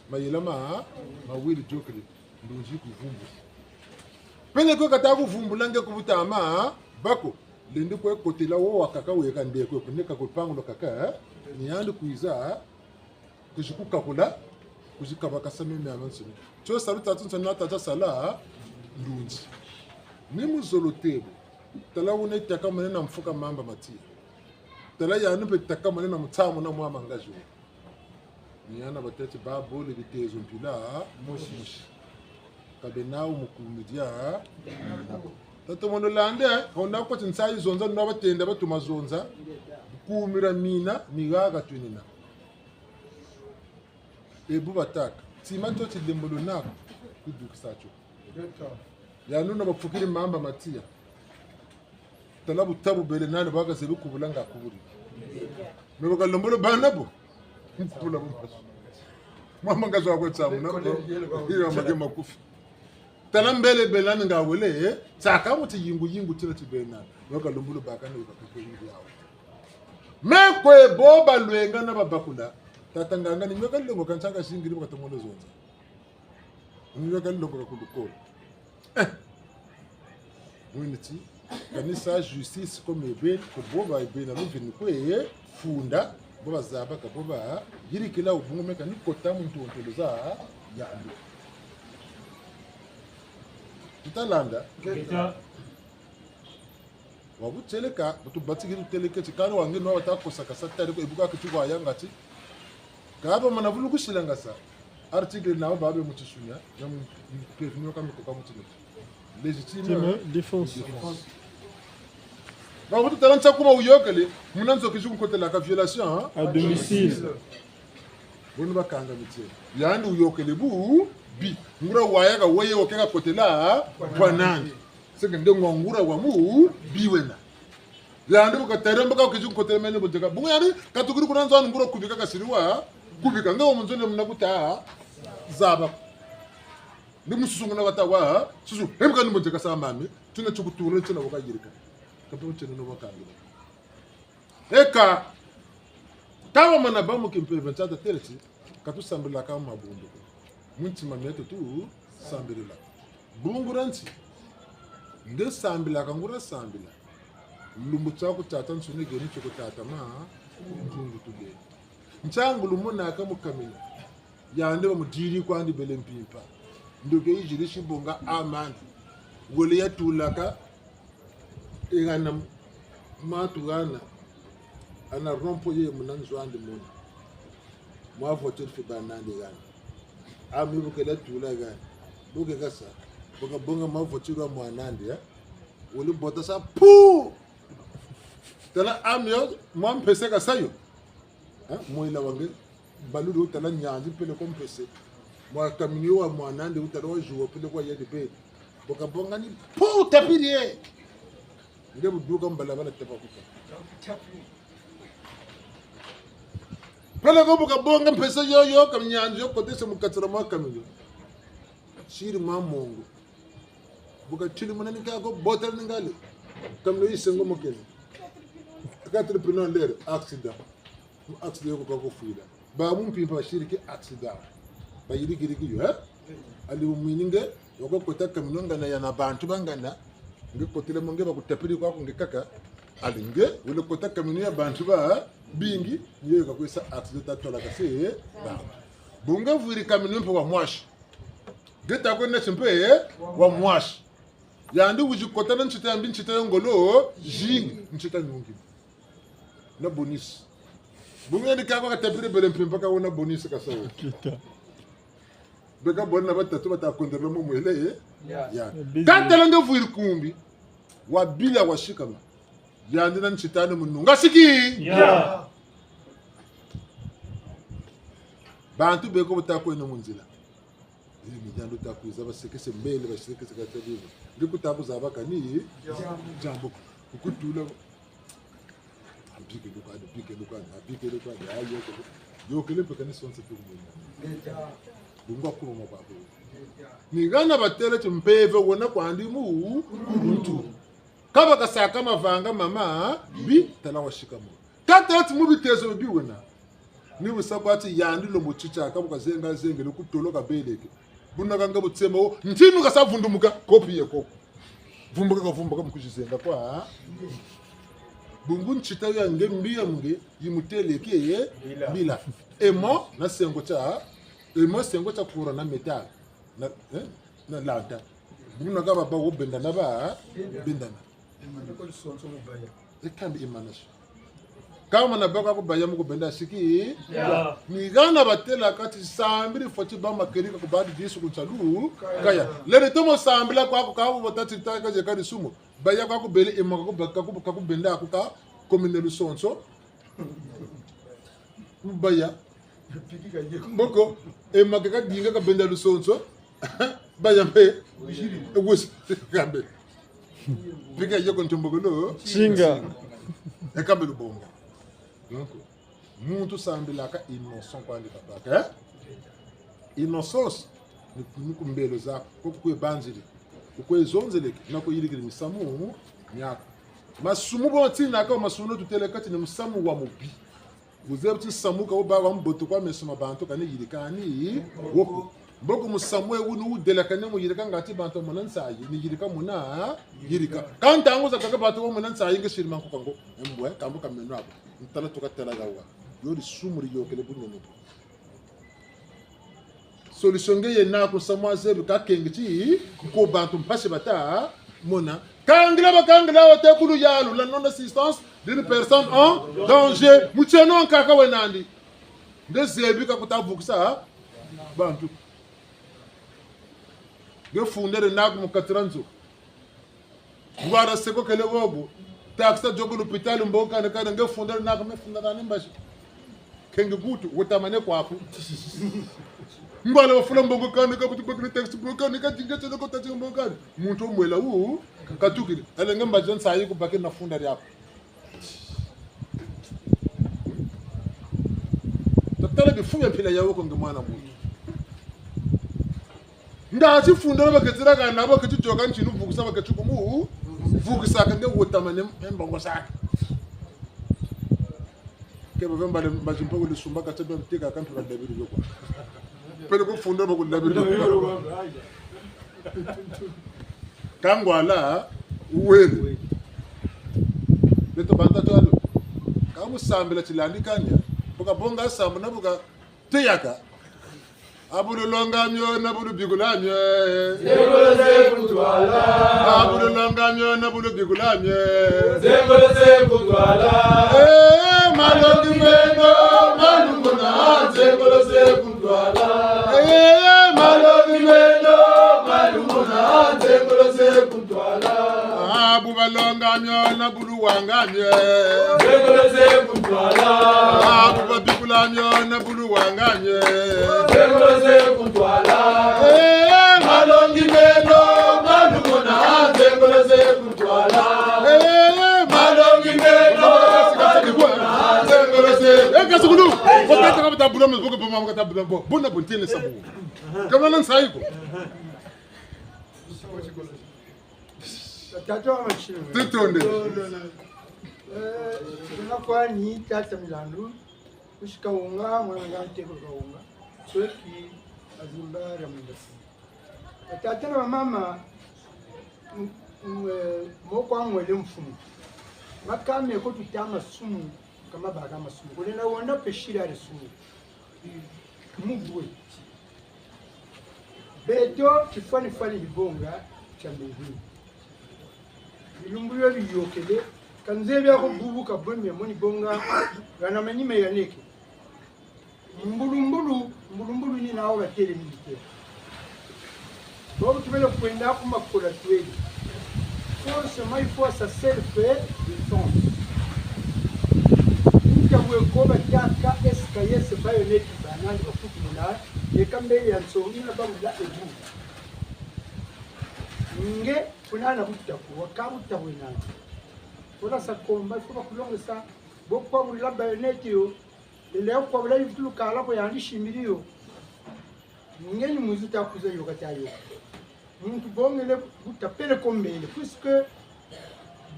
mayela ma, mawiri diokele, ndunzi kuvumbu. Peleko kata kuvumbula nge ku butama bako, lendi kwe kotela wo wakaka weka ndeko, kuneka ku lupangu lwakaka, eh? Ni yandi kwiza, kwizi kukakula, kwizi kabakasa meme ya mansoni. Tio salu tatu nsoni na tata sala, ndunzi. Ni mu zolo tebo. Tala una itakamane na mfuka mamba matiya. Tala yandi mpe itakamane na mutsamu na mwa mangazi. Ni ana bateti ba bole bitezo mpila, mosi. Mosi. Ka bena wo mu kumidia. Tata mono lande, honda kwa ti nsayi zonza, nwa batenda batuma zonza. Kumira mina, migaga twinina. E bu batâka. Tima tio tilembolo naku, kudukisa tio. Yandi una bafukiri mamba matiya. Tala bu tabu bele nani baka zebi kubula nga kubuli. Me baka lombolo bana bo. Kubula bo mpasu. Mama nga zo akwe tsamu na bo. Iyo make makufi. Tala mbele bele nani nga wele, eh? Tsaka mu ti yingu yingu tina ti bena. Me baka lombolo baka ni baka kwe yingu yawo. Mais kwe bo balwenga na babakula. Tata nganga ni nyoka longoka nsaka singiri bakatomolo zonza. Ni nyoka longoka ku lukolo. Eh. Mwini ti, kanisa justice comme ebeni, ko bo ba ebeni, alu vini kwe funda, bo bazabaka, bo bayidikila o bungu, mais kani kota mu ntontolo za yandi. Tutalanda. Ngeta. Wa buteleka, butu batiki tuteleke, ti kani wange no wata kosaka sa tari ko, e bu ka kiti kwa yanga ti. Kaba mana vulu kusilanga sa. Article na babe mu tisumia, na mu, mu, mu, mu, mu, mu, mu, mu, mu, mu, mu, légitime. Légitime défense. Défense. Donc, bu tutala nsa kuma uyokele, muna nzo kizi kunkotelaka violation, hein? À domicile. Boni bakanga mitie. Yandi uyokele bu, bi. Ngura wayaka weye okeka kotela, bwa nani. Seke nde ngwa ngura wa mu, bi wena. Yandi bu katari mbo ka kizi kunkotela mene boteka. Bungu yandi, katukiri kuna nzo anu ngura kubika kasiriwa, kubika. Nge wa mu nzo ne muna kuta, zaba. Ni mususu nguna wata wa, susu, hebu kani mbo nzeka sa mami, tuna tio kutula, tuna waka yirika. Kapo tio no waka yirika. Eka, kawa mana ba mu kimpeve nsata tele ti, katusambilaka mabundu ko. Mu ntima mieto tusambilila. Bungu dia nti, nge sambilaka ngura sambila. Lumbu tiaku tata nsuni geni tio kutata ma, nzungu tugeni. Ntangu lumonaka mu kamina. Yandi bamudidi kwandi bele mpimpa. Ndoki izidi si bonga amani. Wele yatulaka, e gana matu gana. Ana rompo ye muna nzo andi muna. Mwa voiture fi banandi gana. Ami bu kele tula gana. Bu ke kasa. Bu kabonga mwa voiture wa mwanandi, ya. Wele bota sa, pu! Tala ami yo, mwa mpese kasa yo. Ha? Mwela wa nge, balulu utala nyanzi pele kwa mpese. Mwa kamini wa mwanandi utala wa zuwa pele kwa yadi bedi. Bu kabonga ni po tapiri ye. Nge buduka mu balabala tapa kuta. Pele ko bu kabonga mpese yo yo, kam nyanzi yo kotese mu kati dia mwa kamini. Siri mwa mongo. Bu katili muna ni kako botele ni ngale. Kamini isengo mokene. Quatre pneus en l'air, accident. Accident yo kwa kufwila. Ba mu mpimpa basiriki accident. Bayirikiriki yo, eh? Ali umwini nge, wako kota kamini ngana ya na bantu bangana. Nge kotele mo nge bakutapiri kwaku nge kaka. Ali nge, wele kota kamini ya bantu babingi, nge kakwisa accident ta twalaka se, eh? Ba. Bu nge vwiri kamini mpe wa mwasi. Nge ta kwenda si mpe, eh? Wa mwasi. Yandi wizi kota na nsita ya mbi, nsita ya ngolo, zingi, nsita nungi. Na bonus. Bungu yandi kaka katapiri bele mpimpa ka wena bonus kasa wo. Kita. Beka bona batatu bata kondela mo mwele, eh? Ya. Ya. Busy. Katala nge vwiri kumbi. Wabila wasikama. Yandi na nsita ni mu nunga siki. Ya. Bantu beko bata kwenda mu nzila. Eh, midiandu ta kwiza, basekese mbele, basekese kata bibo. Ndi kuta kuzaba kani, jambo. Kukutula. Abike luka, abike luka, abike luka. Ayo, yokele mpe kani sonse tu kumwina. Bungu kuma mabako. Ni gana batele ti mpeve wena kwandi mu, kuluntu. Kaba kasaka mavanga mama, bi, tala wasikama. Katala ti mu bitezo bi wena. Ni bu sa kwa ti yandi lo mu titaka bu kazenga zengele ku tolo kabeleke. Buna kanga butsema wo, ntinu kasa vundumuka, kopi ye koko. Vumbuka kavumbuka mu kuzizenga kwa. Bungu nsita ya nge mbi ya mu nge, yimuteleke ye, bila. Bila. Emo na sengo tia, emo sengo tia kura na métal. Na, eh? Na lanta. Buna kaba ba wo bendana ba, bendana. E kambi imanasi. Kama na baka kubaya mu kubenda siki. Ya. Ni gana batela kati sambiri foti ba makerika kubadi Yesu ku nsalu. Kaya. Lele tomo sambila kwaku kabu batati taka je kadi sumu. Baya kwaku bele ema kwaku ba-, kwaku, kwaku benda aku ka komine lusonso. Baya. Mboko, ema ke kadinga kabenda lusonso. Baya mpe. Wisi. Kambe. Pika yoko ntombokolo. Singa. E kambe lubonga. Donc, muntu sambilaka innocent kwandi kabaka, eh? Innocence, ni, ni ku mbelo zaku, ko kwe banziri, ko kwe zonzeleke, na kwe yirikiri misamu miaku. Masumu bo tinaka, masumu no tutele kati ni musamu wa mubi. Uzebi ti nsamu ka ubaka mbote kwa meso ma bantu, kani yirika ani wo ko. Mboko musamu e unu udelakane mu yirika ngati bantu mona nsayi, ni yirika muna yirika. Ka ntangu zakaka bantu mona nsayi nge siri manku kango. Mbwe, kambu ka meno ako. Ntala tuka tala yawa. Yo disumu diyokele bunene. Solution nge yena ko, nsamu azebi ka kenge ti ko bantu mpasi bata mona. Kangila bakangila wa te kulu yalu, la non-assistance d'une personne en danger. Mutieno nkaka wena andi. Nde zebi ka kuta vukisa bantu. Nge fundele naku mu kati dia nzo. Ngwala seko kele wogo. Taxi yo ku l'hôpital mbongo kani kani, nge fundele naku, me funda kani mbazi. Kenge kutu, wutamane kwaku. Ngwala wafula mbongo kani, ka butu bakile taxi mbongo kani, ka dinga tele ko taxi mbongo kani. Muntu mwela wu katukile. Ele nge mbazi nsayi kubakila na funda diaku. Tatala bifu bia mpila yawu ko nge mwana muntu. Ngati fundele baketi diaka na baketi dioka ntinu vukisa baketi kumu. Vukisa ka nge wutamane mbongo zaka. Ke bave mbale mbazi mpa kuli sumba kati bia biteka ka mpila dabiri kwa. Pele ko fundele bakuli dabiri. Ka ngwala, uwele. Beto bantu twalo. Ka mu sambila tilandi kanya. Bu kabonga sambu na bu kateyaka. A bu lulonga mio, na bu lubikula mio, eh. Zengolo ze ku ntwala. A bu lulonga mio, na bu lubikula mio, eh. Zengolo ze ku ntwala. Eh, malongi meno, malumuna, zengolo ze ku ntwala. Eh, malongi meno, malumuna, zengolo ze ku ntwala. A bu balonga mio, na bu luwanga mio, eh. Zengolo ze ku ntwala. A bu babikula mio, na bu luwanga mio, eh. Zengolo ze ku ntwala. Eh, malongi meno, malumuna, zengolo ze ku ntwala. Eh, malongi meno, malumuna, zengolo ze. Eh, kasukulu. Ko tata ka bata bula mo, ko boma ka ta bula bo. Bona bontene sabu. Ka bana nsayi ko. Tata wa machine. Tutonde. Eh, tuna kwani tata Milandu. Kusi Kawunga, mwana nga Nteko Kawunga. Sweki azimba ya mwenda. Tata na mama, m-, m-, eh, moko angwele mfumu. Makame ko tuta masumu, kama baka masumu. Kule na wanda peshira ale sumu. Mubwe. Beto, tifwani fwani dibonga tia mbebini. Bilumbu bio biyokele, ka nzebi ako bubu ka bwe mia moni bonga, gana manima ya neke. Mbulumbulu, mbulumbulu ni nao batele militaire. Bobo tubele kwenda ku makola twele. Forcément, il faut sa self défense. Nta bwe ko bataka S K S baïonnette banandi bakutumuna, eka mbele ya nsongi na bamula ebu. Nge, kuna na butaku, waka butaku enandi. Kuna sa combat, il faut bakulongesa, bo kwabula baïonnette yo, lelo yo kwabula yivutulu kala ko yandi simbidi yo. Nge ni muzu ta kwiza yoka ta yoka. Muntu bongele buta pele ko mbele, puisque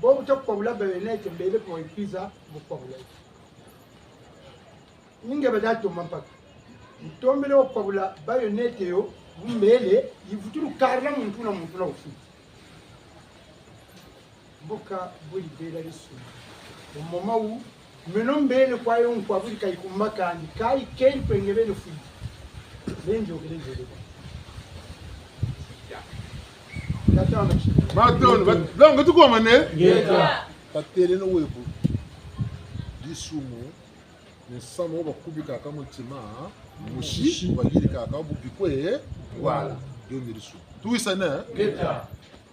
bo buta kwabula baïonnette mbele ko ikwiza bu kwabula. Inge bada tomba mpaka. Ntombele wa kwabula baïonnette yo, bu mbele, yivutulu kala muntu na muntu na ufi. Mboka buli bela lisu. Au moment où, meno mbele kwa yo nkwa buli kai kumbakandi, kai kei penge bele fui. Lenjo kele njele. Tata wa machine. Baton, bat-, donc, tu comprends, né? Ngeta. Batele no webu. Disumu. Ni nsamu wo bakubikaka mu ntima, musi, musi, bayidikaka bubikwe, voilà. Yo ni disumu. Tuwisane? Ngeta.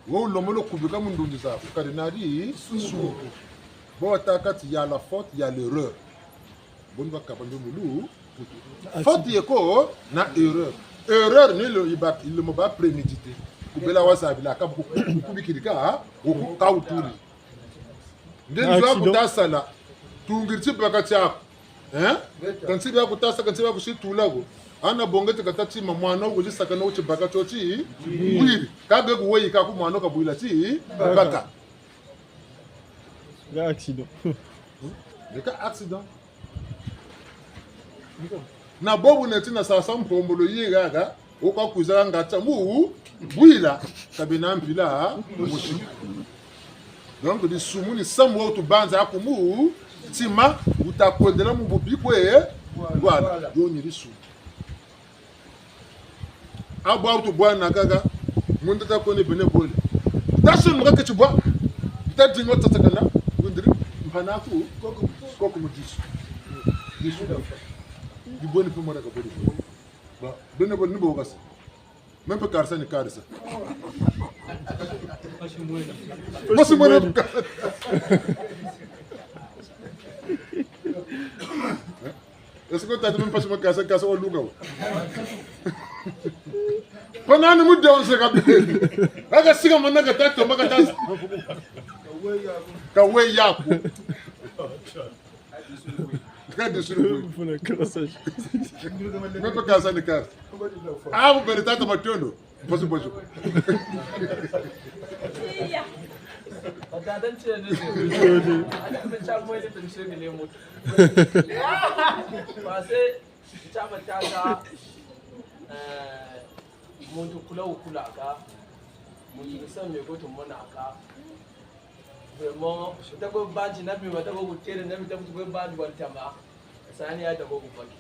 Wo ulomolo kubika mu ndunzi zaku, kadi nadi sumu. Bo batâka ti y a la faute, y a l'erreur. Boni bakaba ndio mulu. Faute ye ko na erreur. Erreur ni le, iba, le mot ba prémédité. Kubela wazabila ka bu-, bu-, kubikidika, wo ku-, ka utuli. Nde nzo ya kuta sala, tungidi tibaka tiaku. Hein? Kansi bia kuta sa, kansi bia kusi tula ko. Ana bonga ti kata tima mwana wo kuzisaka na wo tibaka tio ti bwiri. Ka be kuweyi ka ku mwana kabwila tibaka. Ga accident. Leka accident. Na bobu neti na sasa mpombolo ye gaga, wo ka kwiza ngata mu bwila, ka bena mpila mosi. Donc, disumu ni samu wo tubanza aku mu ntima, uta kwendela mu bubi kwe, voilà, yo ni disumu. Abwa utu bwa na kaka, munda ta kone bene bole. Ta son muka keti bwa, ta dingo tatakana, windiri, mpana ku, koko, koko mu disu. Disu da. Di boni pe mwana ka boni. Ba, bene bole ni bo kasa. Même pas karisa ni karisa. Mpasi mwana. Mpasi mwana. Est-ce que tata même pas sur ma kasa, kasa wa lunga wa? Panani mu déranger kabisa. Aka sika mana ka tata, maka tata. Ka we yako. Ka disulu. Mfuna kasa. Même pas karisa ni karisa. Ah, vous perdez tata matondo. Mpasi, mpasi. Iya. Batata ntiene. Ata mbe cha mwele pe nshengele mutu. Parce que cha batata, eh, muntu kula ukulaka, muntu kisa meko tumonaka. Vraiment, uta ko banji na bima, uta ko kutele na bita kutu ko banji wa ntama. Sani ya uta ko kubaki.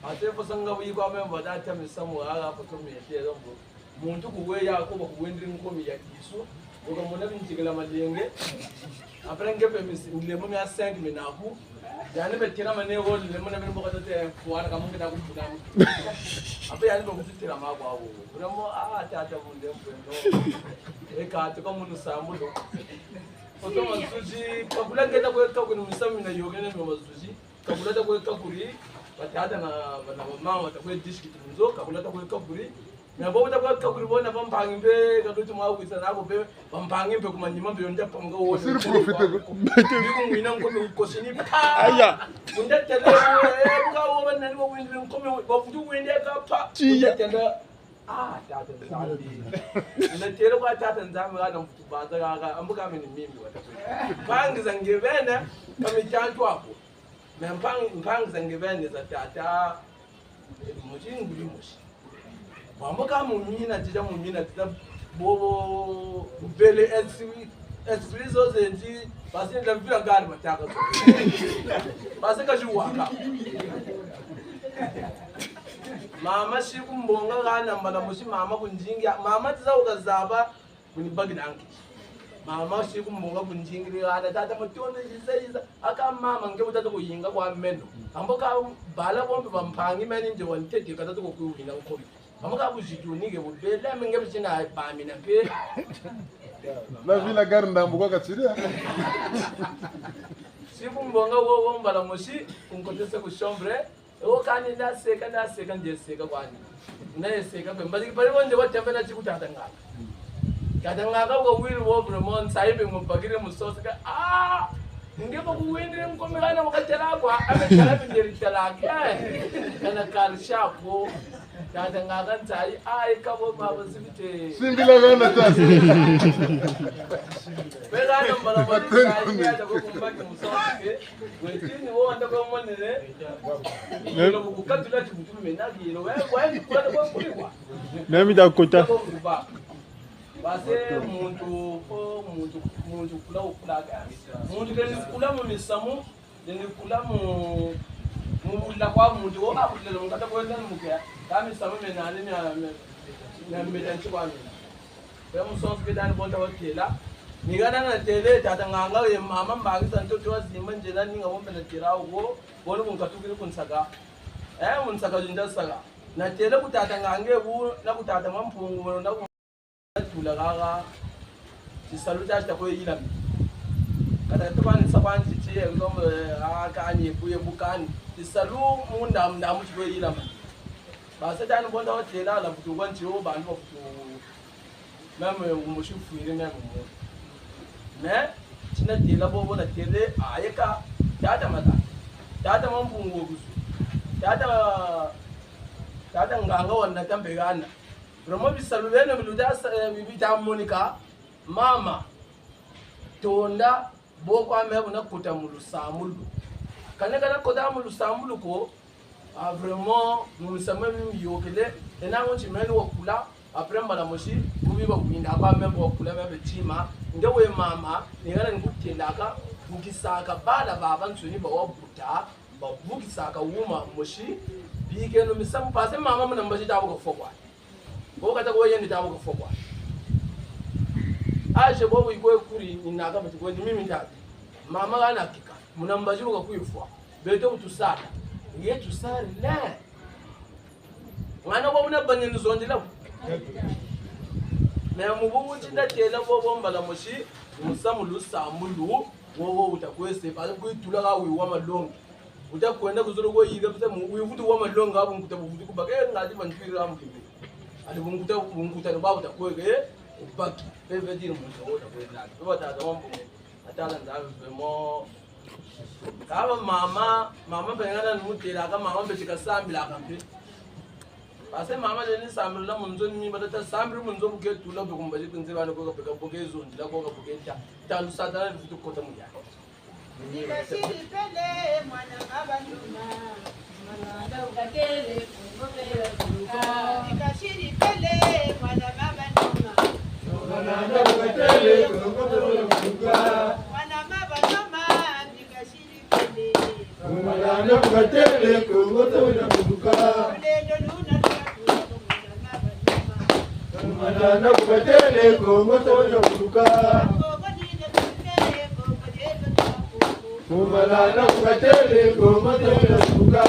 Ate fo sanga wi kwa memba da tami samu aga foto mi ete rombo. Muntu kuwe ya ko ba kuwendri nkomi ya kisu. Boka mona binjikila malenge. Après nge pe mis-, nlemo mia cinq mille na ku. Yani be tela mane wo nlemo na bimbo ka tete fuana ka mungu na kumbuna. Après yani be kutela ma kwa wo. Vraiment, ah, tata munde mpe no. E ka tuka munu sambulo. Foto mazuzi, kakula ngeta kwe kakuri musamu na yogene no mazuzi. Kakula ta kwe kakuri, batata na, na mama ta kwe dishi kitu nzo, kakula ta kwe kakuri. Na bo ta kwe kakuri bona bampangi mpe, kalutu mwa wisa na ko mpe, bampangi mpe ku manima mpe yo nda panga wo. Siri profite ko. Biku mwina nkomi kosini pa. Aya. Unda tele, eh, ka wo bana ni wo windi nkomi, ba futu windi ka pa. Tiya. Unda tele, ah, tata Nzambi. Unda tele kwa tata Nzambi, ana mfutu banza, ka, ka, ambuka mini mimi, wata. Mpangi za nge bene, ka mitantu ako. Mais mpangi, mpangi za nge bene za tata, eh, muti nguli musi. Bambo ka mu mina, tita mu mina, tita bobo, bele esprit, esprit zo zenzi, parce que la vie la garde bataka zo. Parce que je vois ka. Mama si kumbonga gana mbala musi mama kunzingi, mama tiza ukazaba, kuni bagi nanki. Mama si kumbonga kunzingiri gana, tata matondo, isa, isa. Aka mama nge utata kuyinga kwa meno. Ambo ka bala bombe bampangi meni nje wantete ka tata kukwina nkomi. Ambo ka kuzituni nge bubele, amenga bisina bamina pe. La vie la garde ndambu kwa katiri. Si kumbonga wo, wo mbala musi, kunkotese ku chambre. Ewo kani na seka, na seka, nde seka kwani. Na ye seka pe. Mbali, mbali wonde wa tembe na tiku tata nganga. Tata nganga wa wili wo vraiment, nsayi be mubakire musosi ka. Ah! Nge ko kuwindire nkomi kana wakatela kwa, ame tala binderi tala ke. Kana kalisha ko. Tata nganga nsayi, ai, ka bo ma bo sibite. Simbila gana tasi. Pe gana mbala mbala nsayi, ya ta ko kumbaki musosi ke. Wetini wo anda kwa mwanene. Yelo kukatula ti kutu mena yelo. Wa, wa, kwa, kwa, kwa, kwa. Mimi da kota. Kwa, kwa. Base muntu, o, muntu, muntu kula ukula. Muntu keni kula mu misamu, keni kula mu, mu bula kwa muntu, o, abulele mu kata kwa nani muke. Ka misamu mena ni mia, mia, mia, mia, kwa mina. Pe musosi pe dani bonta watela. Ni gana na tele, tata nganga ye mama mbangi sa ntoto wa zimba nzela ni nga bombe na tela wo, boni kunkatukiri kunsaka. Eh, munsaka zinda saka. Na tele ku tata nganga bu, na ku tata Mampungu, na ku tula gaga. Tisalu ta ta kwe yilami. Kata tuba ni sa kwa ntiti, comme, eh, a kani, buye bukani. Tisalu munda, munda mu ti kwe yilami. Base dani bonta watela, la futu kwa ntio, bantu bafutu même, euh, umusi fwiri même mu. Mais, tina tela bobo na tele, ayeka, tata mata. Tata Mampungu kusu. Tata, tata nganga wana tambe gana. Vraiment bisalu beno biluta, eh, bi-, bita monika. Mama. Tonda. Bo kwa me buna kota mu lusambulu. Kana kana kota mu lusambulu ko, ah, vraiment, mu misamu mi miyokele, ena ngo nti meni wakula, après mbala mosi, mu biba kwinda kwa me wakula me betima, nde we mama, ni kana ni kutelaka, vukisaka bala babansoni ba wabuta, bavukisaka wuma mosi, bikeno misamu parce que mama muna mbazi ta bu kafwa kwa. Bo kata ko yandi ta bu kafwa kwa. Aje bobo ikwe kuri ni naka bati kwe mimi ndati. Mama kana kika. Muna mbazi bu kakwifwa. Beto utusala. Ye tusala ne. Ngana kwa muna banye nzondila. Mais mu bu uti nda tela bobo mbala mosi. Musamu lusambulu. Wo wo uta kwe se. Parce que kwe tula ka wiwa malongi. Uta kwenda ku zulu ko yiga bisa mu, uvutu wa malongi, bunkuta buvutu kubaka, eh, ngati bantwira mu kimbi. Ati bunkuta, bunkuta ni ba uta kweke, eh, ubaki. Pe veut dire muntu uta kwenda. Pe batata wa mpungu. Atala nza vraiment. Kaba mama, mama pe ngana ni mutela ka mama pe tika sambila ka mpe. Parce que mama leni sambila mu nzo ni mi batata sambila mu nzo bu ke tula pe kumbazi kunze bana ko ka pe ka bu ke zondila ko ka bu ke ta. Talu Satana ni vutu kota mu ya. Bika siri pele, mwana mabanduma. Mwana ukatele, Kongo pele kuka. Bika siri pele, mwana mabanduma. Mwana ukatele, Kongo pele kuka. Mwana mabanduma, bika siri pele. Mwana ukatele, Kongo pele kuka. Lulendo luna luna luna, mwana mabanduma. Mwana ukatele, Kongo pele kuka. Kongo dina tuke, Kongo dina tuke. Kumalana kukatele Kongo tawina kuka.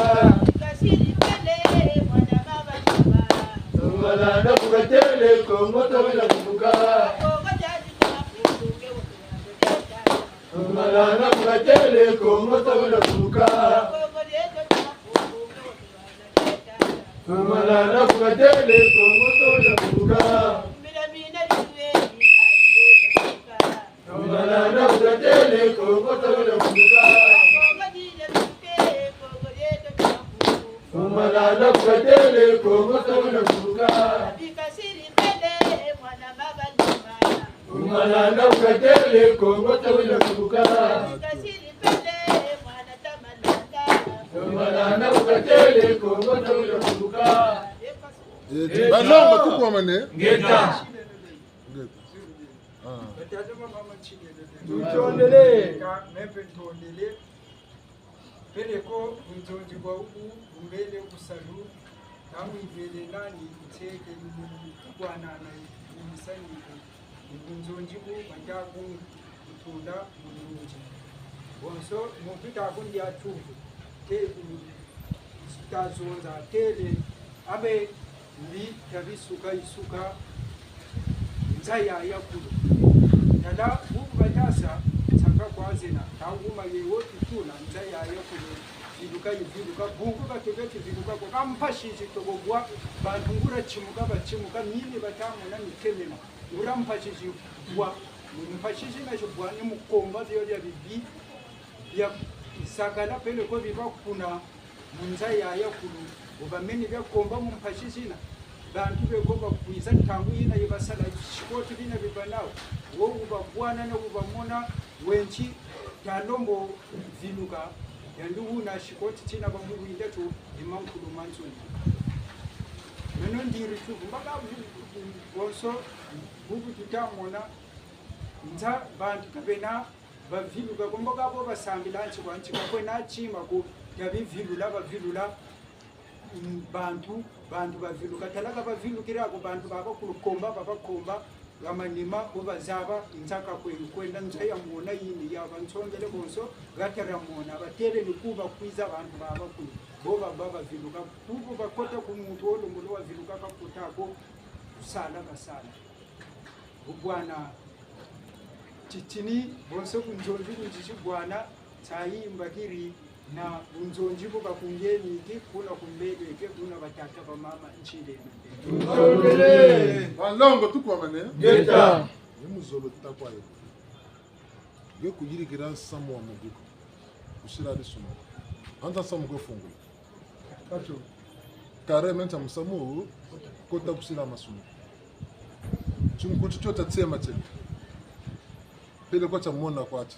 Kumalana kukatele Kongo tawina kuka. Kumalana kukatele Kongo tawina kuka. Kumalana kukatele Kongo tawina kuka. Kumalana kukatele Kongo tawina kuka. Kumalana kukatele Kongo tawina kuka. Kumalana kukatele Kongo tawina kuka. Kumalana kukatele Kongo tawina kuka. Balongo tukwamane. Ngeta. Ngeta. Ah. Batata, bamama, ntondele. Tutondele. Ka, me mpe ntondele. Peleko bunzonzi bwa ubu bumbele ku salu, ntangu ibele nani nseke ni bwanana ni misani. Ni bunzonzi bu bata kutula mu nzonzi. Bonso muntu ta kundia tuvu. Te, mm, ta zonza tele. Abe mbi ta bisuka isuka nza ya yakulu. Tala bubu batasa nsaka kwa zena, ntangu ma ye wo tutula nza ya yakulu. Viluka iviluka, bungu batu beti viluka ko, ka mpasi zi toko bwa, bantu nguria timuka, batimuka, mini bata mona mikemena. Nguria mpasi zi bwa, mpasi zina zi bwa ni mu komba bio bia bibi, bia sakala peleko biba kuna mu nza ya yakulu, bu bameni bia komba mu mpasi zina. Bantu beko bakwiza ntangu yina ye basala sikoti bina biba nau. Wo ubabwana na ubamona, wenti ta lombo viluka, yandi una sikoti tina ba mu winda tu, ni mankulu mansoni. Meno ndiri tu, mbaka bu-, bu-, bonso, bubu tuta mona, nza bantu ka bena baviluka ko, mbaka bo basambila nsi kwa nsi, ka kwena tima ko, ta bivilula, bavilula, mm, bantu, bantu baviluka. Tala ka bavilukila ko, bantu babakulu komba, babakomba, ga manima, bo bazaba, nza ka kwe-, kwenda, nza ya mona yini, ya bansongele bonso, ga tala mona, batele ni kuba kwiza bantu babakulu, bo baba baviluka, kubo bakota ku muntu wo lombo lo waviluka kakota ko, kusala, kasala. Bubwana titini, bonso bunzonzi bunzisi bwana, nsayi mbakiri na bunzonzi bu bakungeniki, kuna kumbebeke, kuna batata bamama, nsileme. Tutondele. Balongo tukwamane. Ngeta. Ye muzolo tuta kwa yo. Nge kuyirikira nsamu wa muduka. Kusila disuma. Anza nsamu kwe fungula. Kacho. Kare mencha musamu, kota kusila masumu. Chunkutu cho cha tsema chene. Pele kwa cha mona kwa cha.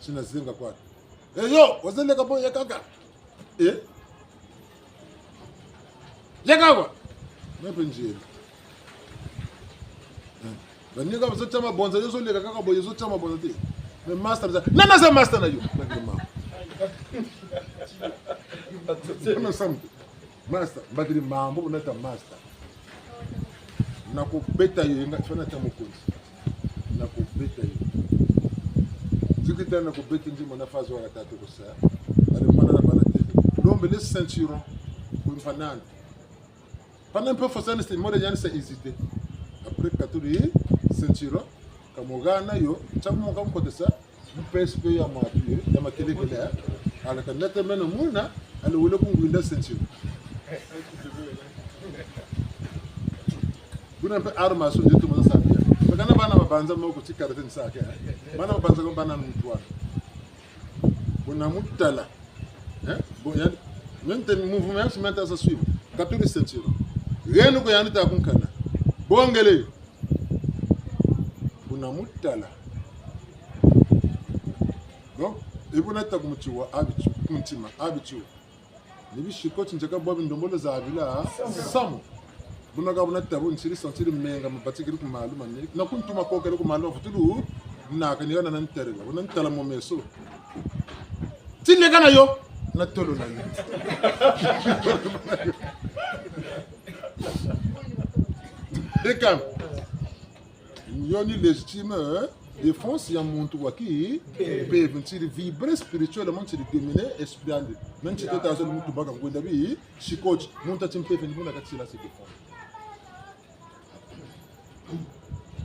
Si na zenga kwa. Eh, yo, wazele ka bo ya kaka. Eh? Ya kaka. Mepe nzele. Eh. Baninga bazo tia mabonza, yo zo leka kaka bo, yo zo tia mabonza te. Mais master, nana za master na yo. Nana samedi. Master, mbakidi mambu, unata master. Na kubeta yo, inga, fana ta mokonzi. Na kubeta yo. Zikita na kubeta nzi mwana fazo wa tatu kusa. Ale mwana na bana tete. Lombele ceinturon. Kumpanana. Pendant un peu, faut ça, c'était moi, il y a une hésité. Après, quand tu dis ceinturon, comme on gagne, yo, chaque moment, comme côté ça, Mpesi pe ya matu ye, ya makelekele, eh. Ala kanata meno muna, ala wele kungwinda ceinture. Buna mpe arme asu nzetu moza sabi. Bakana bana babanza mo kuti karaté ni saka, eh. Bana babanza ko bana mutwa. Buna mutala. Eh? Bon, ya, maintenant, mouvement, c'est maintenant ça suivre. Katuri ceinture. Rien que yandi ta kunkana. Bongele. Buna mutala. Donc, e buna ta ku mutima, habitude, ku mutima, habitude. Ni bishikoti nzeka bwa bindombolo za bila, samu. Buna ka buna tabu nsiri sentiri menga mabatikiri ku malu mani. Na kuntuma kokele ku malu mavutulu, na kani na nterela. Buna ntala mo meso. Ti leka na yo, na tolo na yo. Eka. Yo ni légitime, hein? Défense ya muntu wa ki, mpeve ntiri vibrer spirituellement, ntiri dominer esprit andi. Même si tata zo muntu baka ngwenda bi, shikoti, muntu ati mpeve ni buna katila se défendre.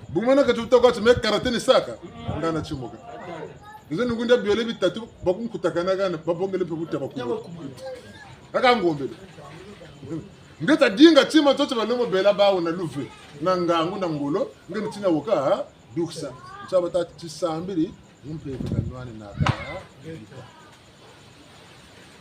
Bu mona ka tuta kwa ti me karaté ni saka, ngana timoka. Nze nungunda biole bitatu, bakunkutakana kana, babongele mpe buta bakubu. Aka ngombele. Nge ta dinga tima toto balomo bela bawu na luve, na ngangu, na ngolo, nge ni tina woka, ha? Duksa. Nsaba ta tisambili, mpeve kanwani na ka.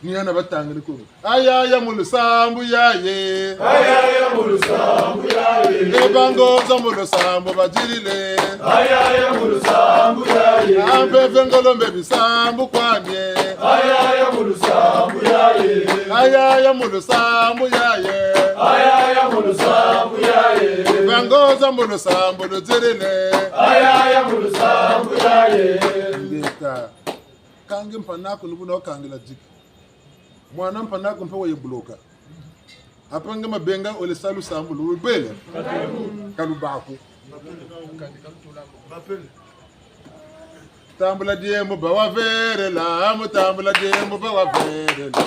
Ni yana batangile ko. Aya, aya mu lusambu yaye. Aya, aya mu lusambu yaye. E bango za mu lusambu badilile. Aya, aya mu lusambu yaye. Ampe vengolo mbe bisambu kwamye. Aya, aya mu lusambu yaye. Aya, aya mu lusambu yaye. Aya, aya mu lusambu yaye. Bango za mu lusambu ludilile. Aya, aya mu lusambu yaye. Ngeta. Kange mpanaku ni buna wakangila diki. Mwana mpanaku mpe waye bloka. Apa nge mabenga wele sa lusambu lubele. Ka lubaku. Tambula diembo ba wavelela, mu tambula diembo ba wavelela.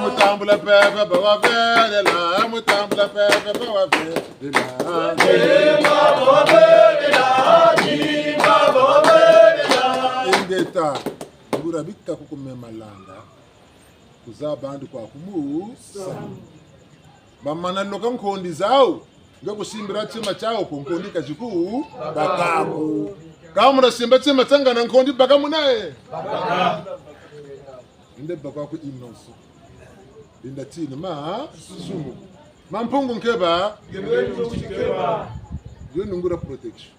Mu tambula pepe ba wavelela, mu tambula pepe ba wavelela. Ingeta, ngura bika kukume malanda, kuzaba andi kwa kumu. Bamana loka nkondi zawu, nge kusimbila tima tiawu ku nkondi kaziku bakaku. Ka muna simba tima tianga na nkondi baka muna e. Inde baka ku innocent. Inda tini ma sumu. Mampungu nkeba. Yo nungula protection.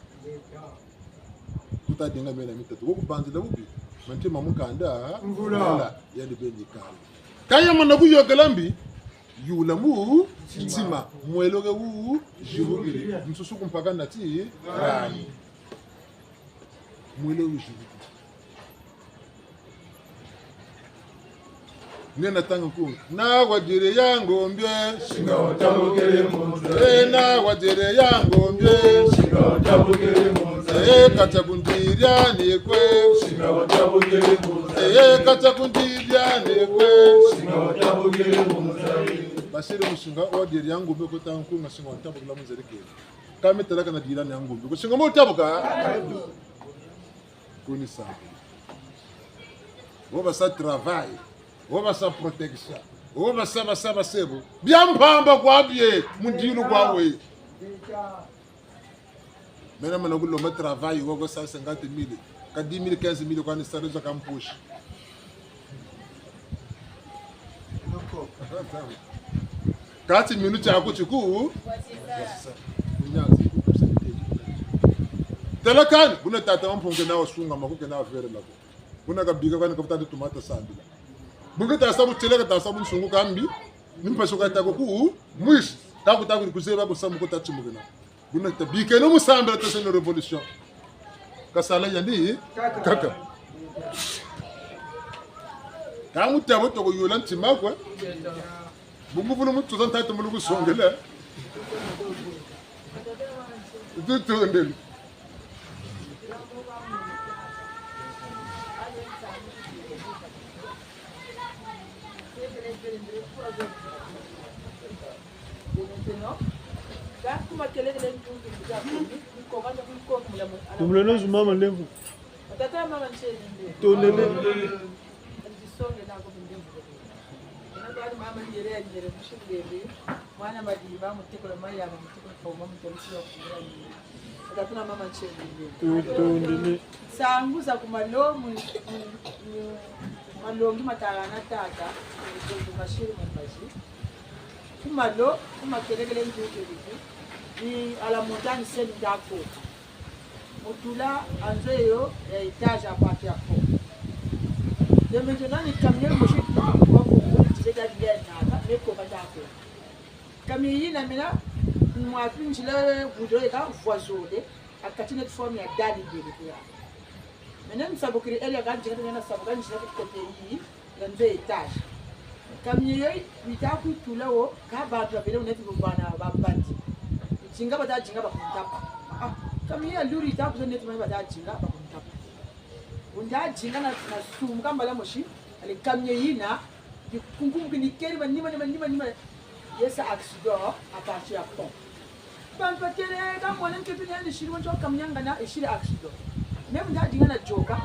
Kuta dinga mena mitatu. Wo kubanzila bubi. Manti ma mukanda. Mvula. Mvula. Yani beni kala. Kaya mana kuyokela mbi. Yula mu ntima. Mwelo ke wu. Jibukili. Nsusu kumpaka nati. Rani. Mwelo wu jibukili. Nge na tanga nkunga. Na wadire ya ngombe. Singa watabukele munza. E, na wadire ya ngombe. Singa watabukele munza. E, kata kundiria ni kwe. Singa watabukele munza. E, kata kundiria ni kwe. Singa watabukele munza. Basiri musinga wadire ya ngombe ko tanga nkunga singa watabukela munza rike. Kame talaka na dira ni ya ngombe. Ko singa mo tabuka. Kuni sa. Wo basa travail. Wo basa protection. Wo basa, basa, basa bo. Bia mpamba kwa bie, mu dilu kwa we. Mena mana kulomba travail, wo ko sa cinquante mille. Ka dix mille, quinze mille kwa ni salaire za ka mpushi. Kati minute yako tiku. Nyanzi. Tala kani, buna tata wa Mpungu kena wasunga mako, kena waverela ko. Buna kabika kani kafuta nde tumata sambila. Bungu ta sa bu tele, ka ta sa bu nsungu kambi, ni mpasi ka ta ko ku mwisi, ka kuta ku kuzeba ku samu ko ta timukina. Buna ta bikeno mu sambila ta seno révolution. Kasala yandi kaka. Ka mu ta bo toko yola ntima ko. Bungu vulu mu tuza ntatu mu lukusongela. Tutondele. Tumuleno zumama ndemvu. Tondele. Mwana Madimba, mutekolo Mayaba, mutekolo Kauma, mutekolo Sila Kungula. Tata na mama ncheni. Tutondele. Nsangu za ku malo, mu, mu, mu, malongi matalana tata, mu Mashiri mu mbazi. Ku malo, ku makelekele nduke bibi, ni à la montagne seni ndako. Mu tula a nzo yo ya étage à partir ya pont. De maintenant, ni camion mosi kwa kuku, tile da dia naka, me koka ta ko. Camion yina mina, mwa pinjila goudron eka voisolé, a kati net forme ya dali bele ya. Maintenant, nsabukiri area ka njika tena sabuka njila ku côté yi, ya nzo étage. Camion yo, wita kutula wo, ka bantu babele neti bana ba bandit. Jinga bata jinga bakuntapa. Ah, camion ya luri ita kuzo neti bata jinga bakuntapa. Unja jinga na, na sumuka mbala mosi, allez camion yina, di kunkumbu kini keri ba nima, nima, nima, nima. Ye sa accident à partir ya pont. Bantu bakele, ka mwana nkento ni yandi siri, wantu kamnyanga na, esiri accident. Même nda dinga na joka,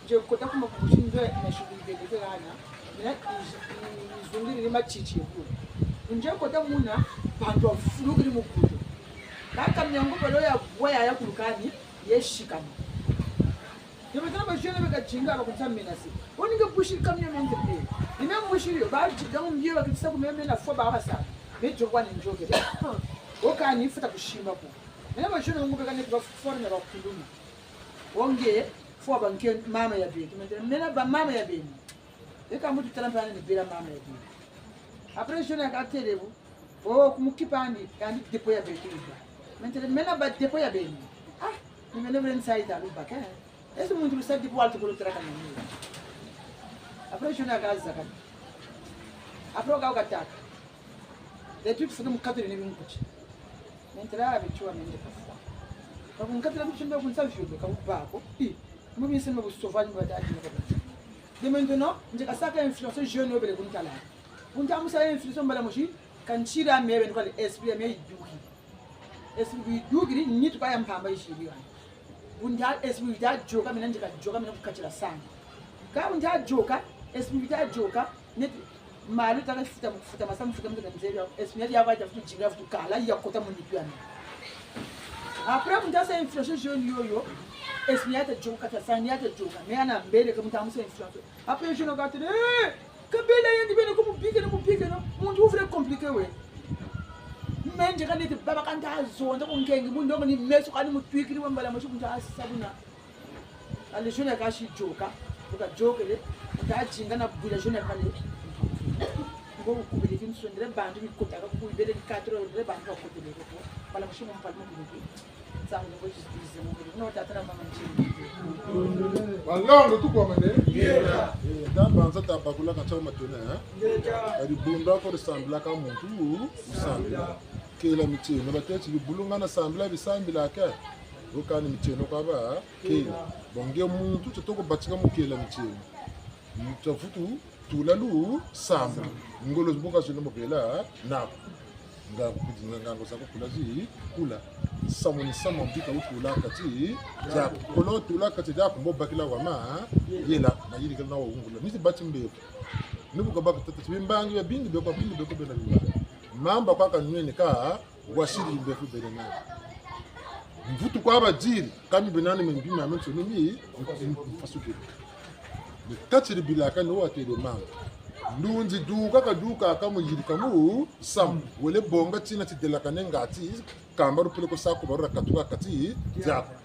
nje kota kuma kubusi ndo na shughuli bebe ke gana, na iz-, izungiri ni machichi ebu. Nje kota muna, bantu bafulukiri mu kutu. Ka kamnyango balo ya bwa ya ya kulukani, ye sikama. Ye batala ba jeunes beka jinga ba kunsa menacer. Oni nga bushiri camion mente pe. Ni me bushiri yo, ba jinga mu mbio ba kitisa ku meme na fo ba basa. Me jokwa ni njoke. O kani futa kushima ko. Mena ba jeunes ngo beka ne ba forme ba kuluma. Onge, fo ba nke mama ya beto. Mena ba mama ya beno. Eka muntu tala mpe ni bela mama ya beto. Après, jeune ya katele bu. Oh, ku mukipa andi, yandi dépôt ya beto iba. Maintenant, mena ba dépôt ya beno. Ah, ni mena bena nsayi ta lubaka, hein. Est-ce que muntu lusa dépôt alto kolo traka na ni? Après, jeune ya kazaka. Après, ka kataka. De toute façon, mu katele ni binkuti. Maintenant, avec toi, mende kafwa. Ka ku nkatele mu chimbe kunsa vieux, ka ubako. I, mu binse mu bu sauvage, mu batadi, mu kabata. De maintenant, nje kasaka influencer jeune yo bele kuntala. Kunta musa influencer mbala mosi, kanchira me beno kale esprit ya me iduki. Esprit iduki ni nitu ka ya mpamba ishiri wana. Kunta esprit ya joka, mina nje ka joka, mina kukatila sana. Ka kunta joka, esprit ya joka, neti malu taka futa, futa masa, futa masa, mzebi, esprit ya ba ta futu jinga, futu kala, ya kota mu nitu ya me. Après, kunta sa influencer jeune yo yo, esprit ya ta joka, ta sana ya ta joka, me ana mbele, ka kunta musa influencer. Après, jeune yo katele, eh, kabela yandi beno ko mu bikeno, mu bikeno. Muntu wu vrai compliqué we. Mende ka neti baba kanta zonza ku nkengi, mu ndongo ni meso kani mu twikiri wa mbala mosi kunta sabuna. Allez, jeune ya kasi joka, bu kajokele, kunta jinga na bwila jeune ya kale. Ngo kubele kinsondele bantu bikota ka kuibele quatre heures, bantu bakotele ko. Mbala mosi mu mpala mu bikota. Balongo tukwamane. Eh, ta banza ta bakula ka nsa matona, eh? Kadi bunda ko disambilaka muntu, usambila. Kela mitieno, bateti bibulungana sambila bisambilaka. Okani mitieno kwa ba, kela. Bonge muntu totoko batika mu kela mitieno. Muntu avutu tula lusambulu. Ngolo mboka zino mobela nako. Nga kudi nga ngango za kukula zi kula. Samu ni samu mbi ka utula kati diaku. Kolo tula kati diaku mbo bakila wa ma yela na yirikila na wa ungula. Nisi bati mbevo. Ni bu kabaka tata ti bimbangi bia bingi beko, bingi beko bena bimbangi. Mamba kwa kanwene ka wasidi mbevo bena na. Mvutu kwa badiri, kami bena ni mbi mamansoni mi, mi, mi, mfasukiri. Ni kati di bilaka ni watele mama. Ndunzi duka kaduka ka mu yirika mu samu. Wele bonga tina ti delakane ngati, kamba rupele ko saku barura katuka kati diaku.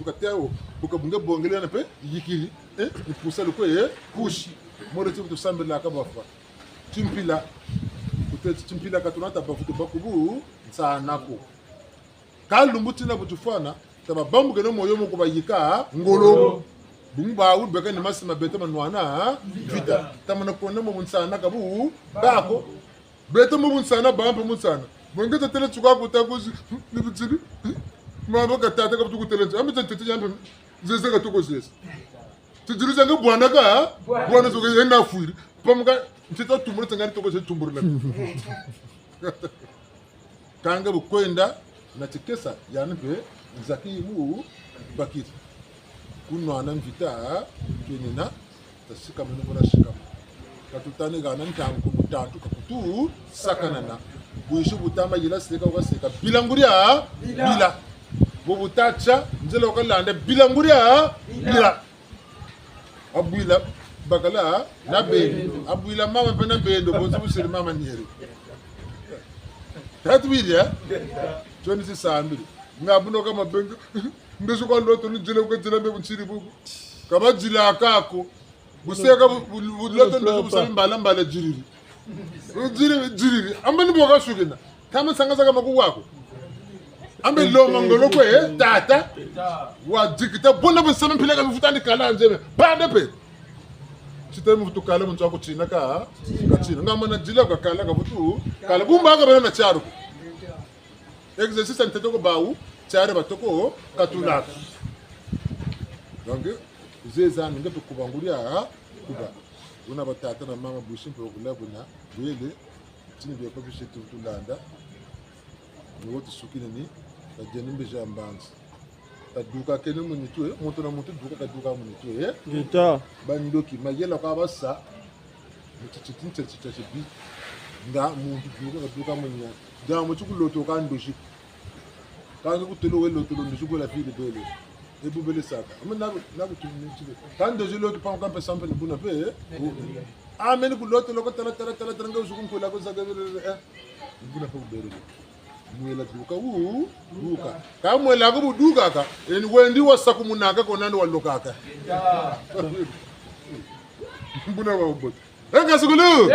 bu kateo, bu ka bu nge bongele na mpe yikiri, eh, ni pusa lukwe, eh, kusi. Mono ti bu tusambilaka bafwa. Timpila. Kutete timpila ka tuna ta bavutu ba kubu nsana ko. Ka lumbu tina bu tufwana, ta babambukeno moyo mo kubayika ngolo. Bungu bawu beka ni masi ma beto manwana mvita. Ta mana konda mo bunsana ka bu bako. Beto mo bunsana, ba mpe bunsana. Bo nge ta tele tuka kuta kuzi, ni bitini. Mama ka tata ka butu kutele nzo. Ambe ta tete ya mpe zeze ka tuko zeze. Tidilu za nge bwana ka, bwana zo ke yenda fwiri. Pamuka, ntita tumura tanga ni toko ze tumura na. Kanga bu kwenda na tikesa, yandi mpe nzaki mu bakiri. Kunwana mvita kenina, ta sikama ni muna sikama. Ka tutani gana ntangu ku mutantu ka kutu sakanana. Bwisi bu tama yila seka wa seka. Bila nguria, bila. Bo bu ta tia, nzila wa kalanda, bila nguria, bila. Abwila bakala na bendo. Abwila mama mpe na bendo, bonso bu siri mama nieri. Tatu bidi, eh? Tio ni si sambili. Nga buna ka mabenga. Ndosi kwa loto ni dila, uka dila mbe bunsiri bubu. Ka badilaka ko. Bu seka bu, bu, bu loto ndosi bu sala mbala mbala diriri. Diriri, diriri. Ambe ni bo ka sukina. Kama sanga saka maku wako. Ambe lomba ngolo kwe, eh, tata. Wa dikita, bona bu nsana mpila ka mifutani kala nzeme. Bande mpe. Tita muvutu kala muntu wa kutina ka, katina. Nga mana dila ka kala ka vutu kala. Bumba ka bana na tiaru. Exercice ntete ko bawu, tiare batoko katulaka. Donc, zeza ni nge mpe kuba nguria, kuba. Buna batata na mama bwisi mpe kula buna, bwele, tini bia kwa bisi tu tulanda. Ni wo tusukina ni, ta jeni mbe ja mbanzi. Ta duka kene mu nitu, eh? Muntu na muntu duka ka duka mu nitu, eh? Ngeta. Bandoki, mayela kwa basa, mu titi nte tita tibi. Nga muntu duka ka duka mu nya. Nga muntu ku loto ka ndosi. Ka nge kutelo we loto lo ndosi kwa la fili bele. E bu bele saka. Ama na, na kutu ni tibe. Ka ndosi loto pa kampe sampe ni buna mpe, eh? Amen ku loto lo ko tala, tala, tala, tala, nga usuku nkola ko zaka bele, eh? Ni buna mpe kubele. Mwela duka, u, duka. Ka mwela ko bu duka ka. Eni wendi wa sakumunaka ko nani wa lokaka. Buna wa ubote. Eka sukulu!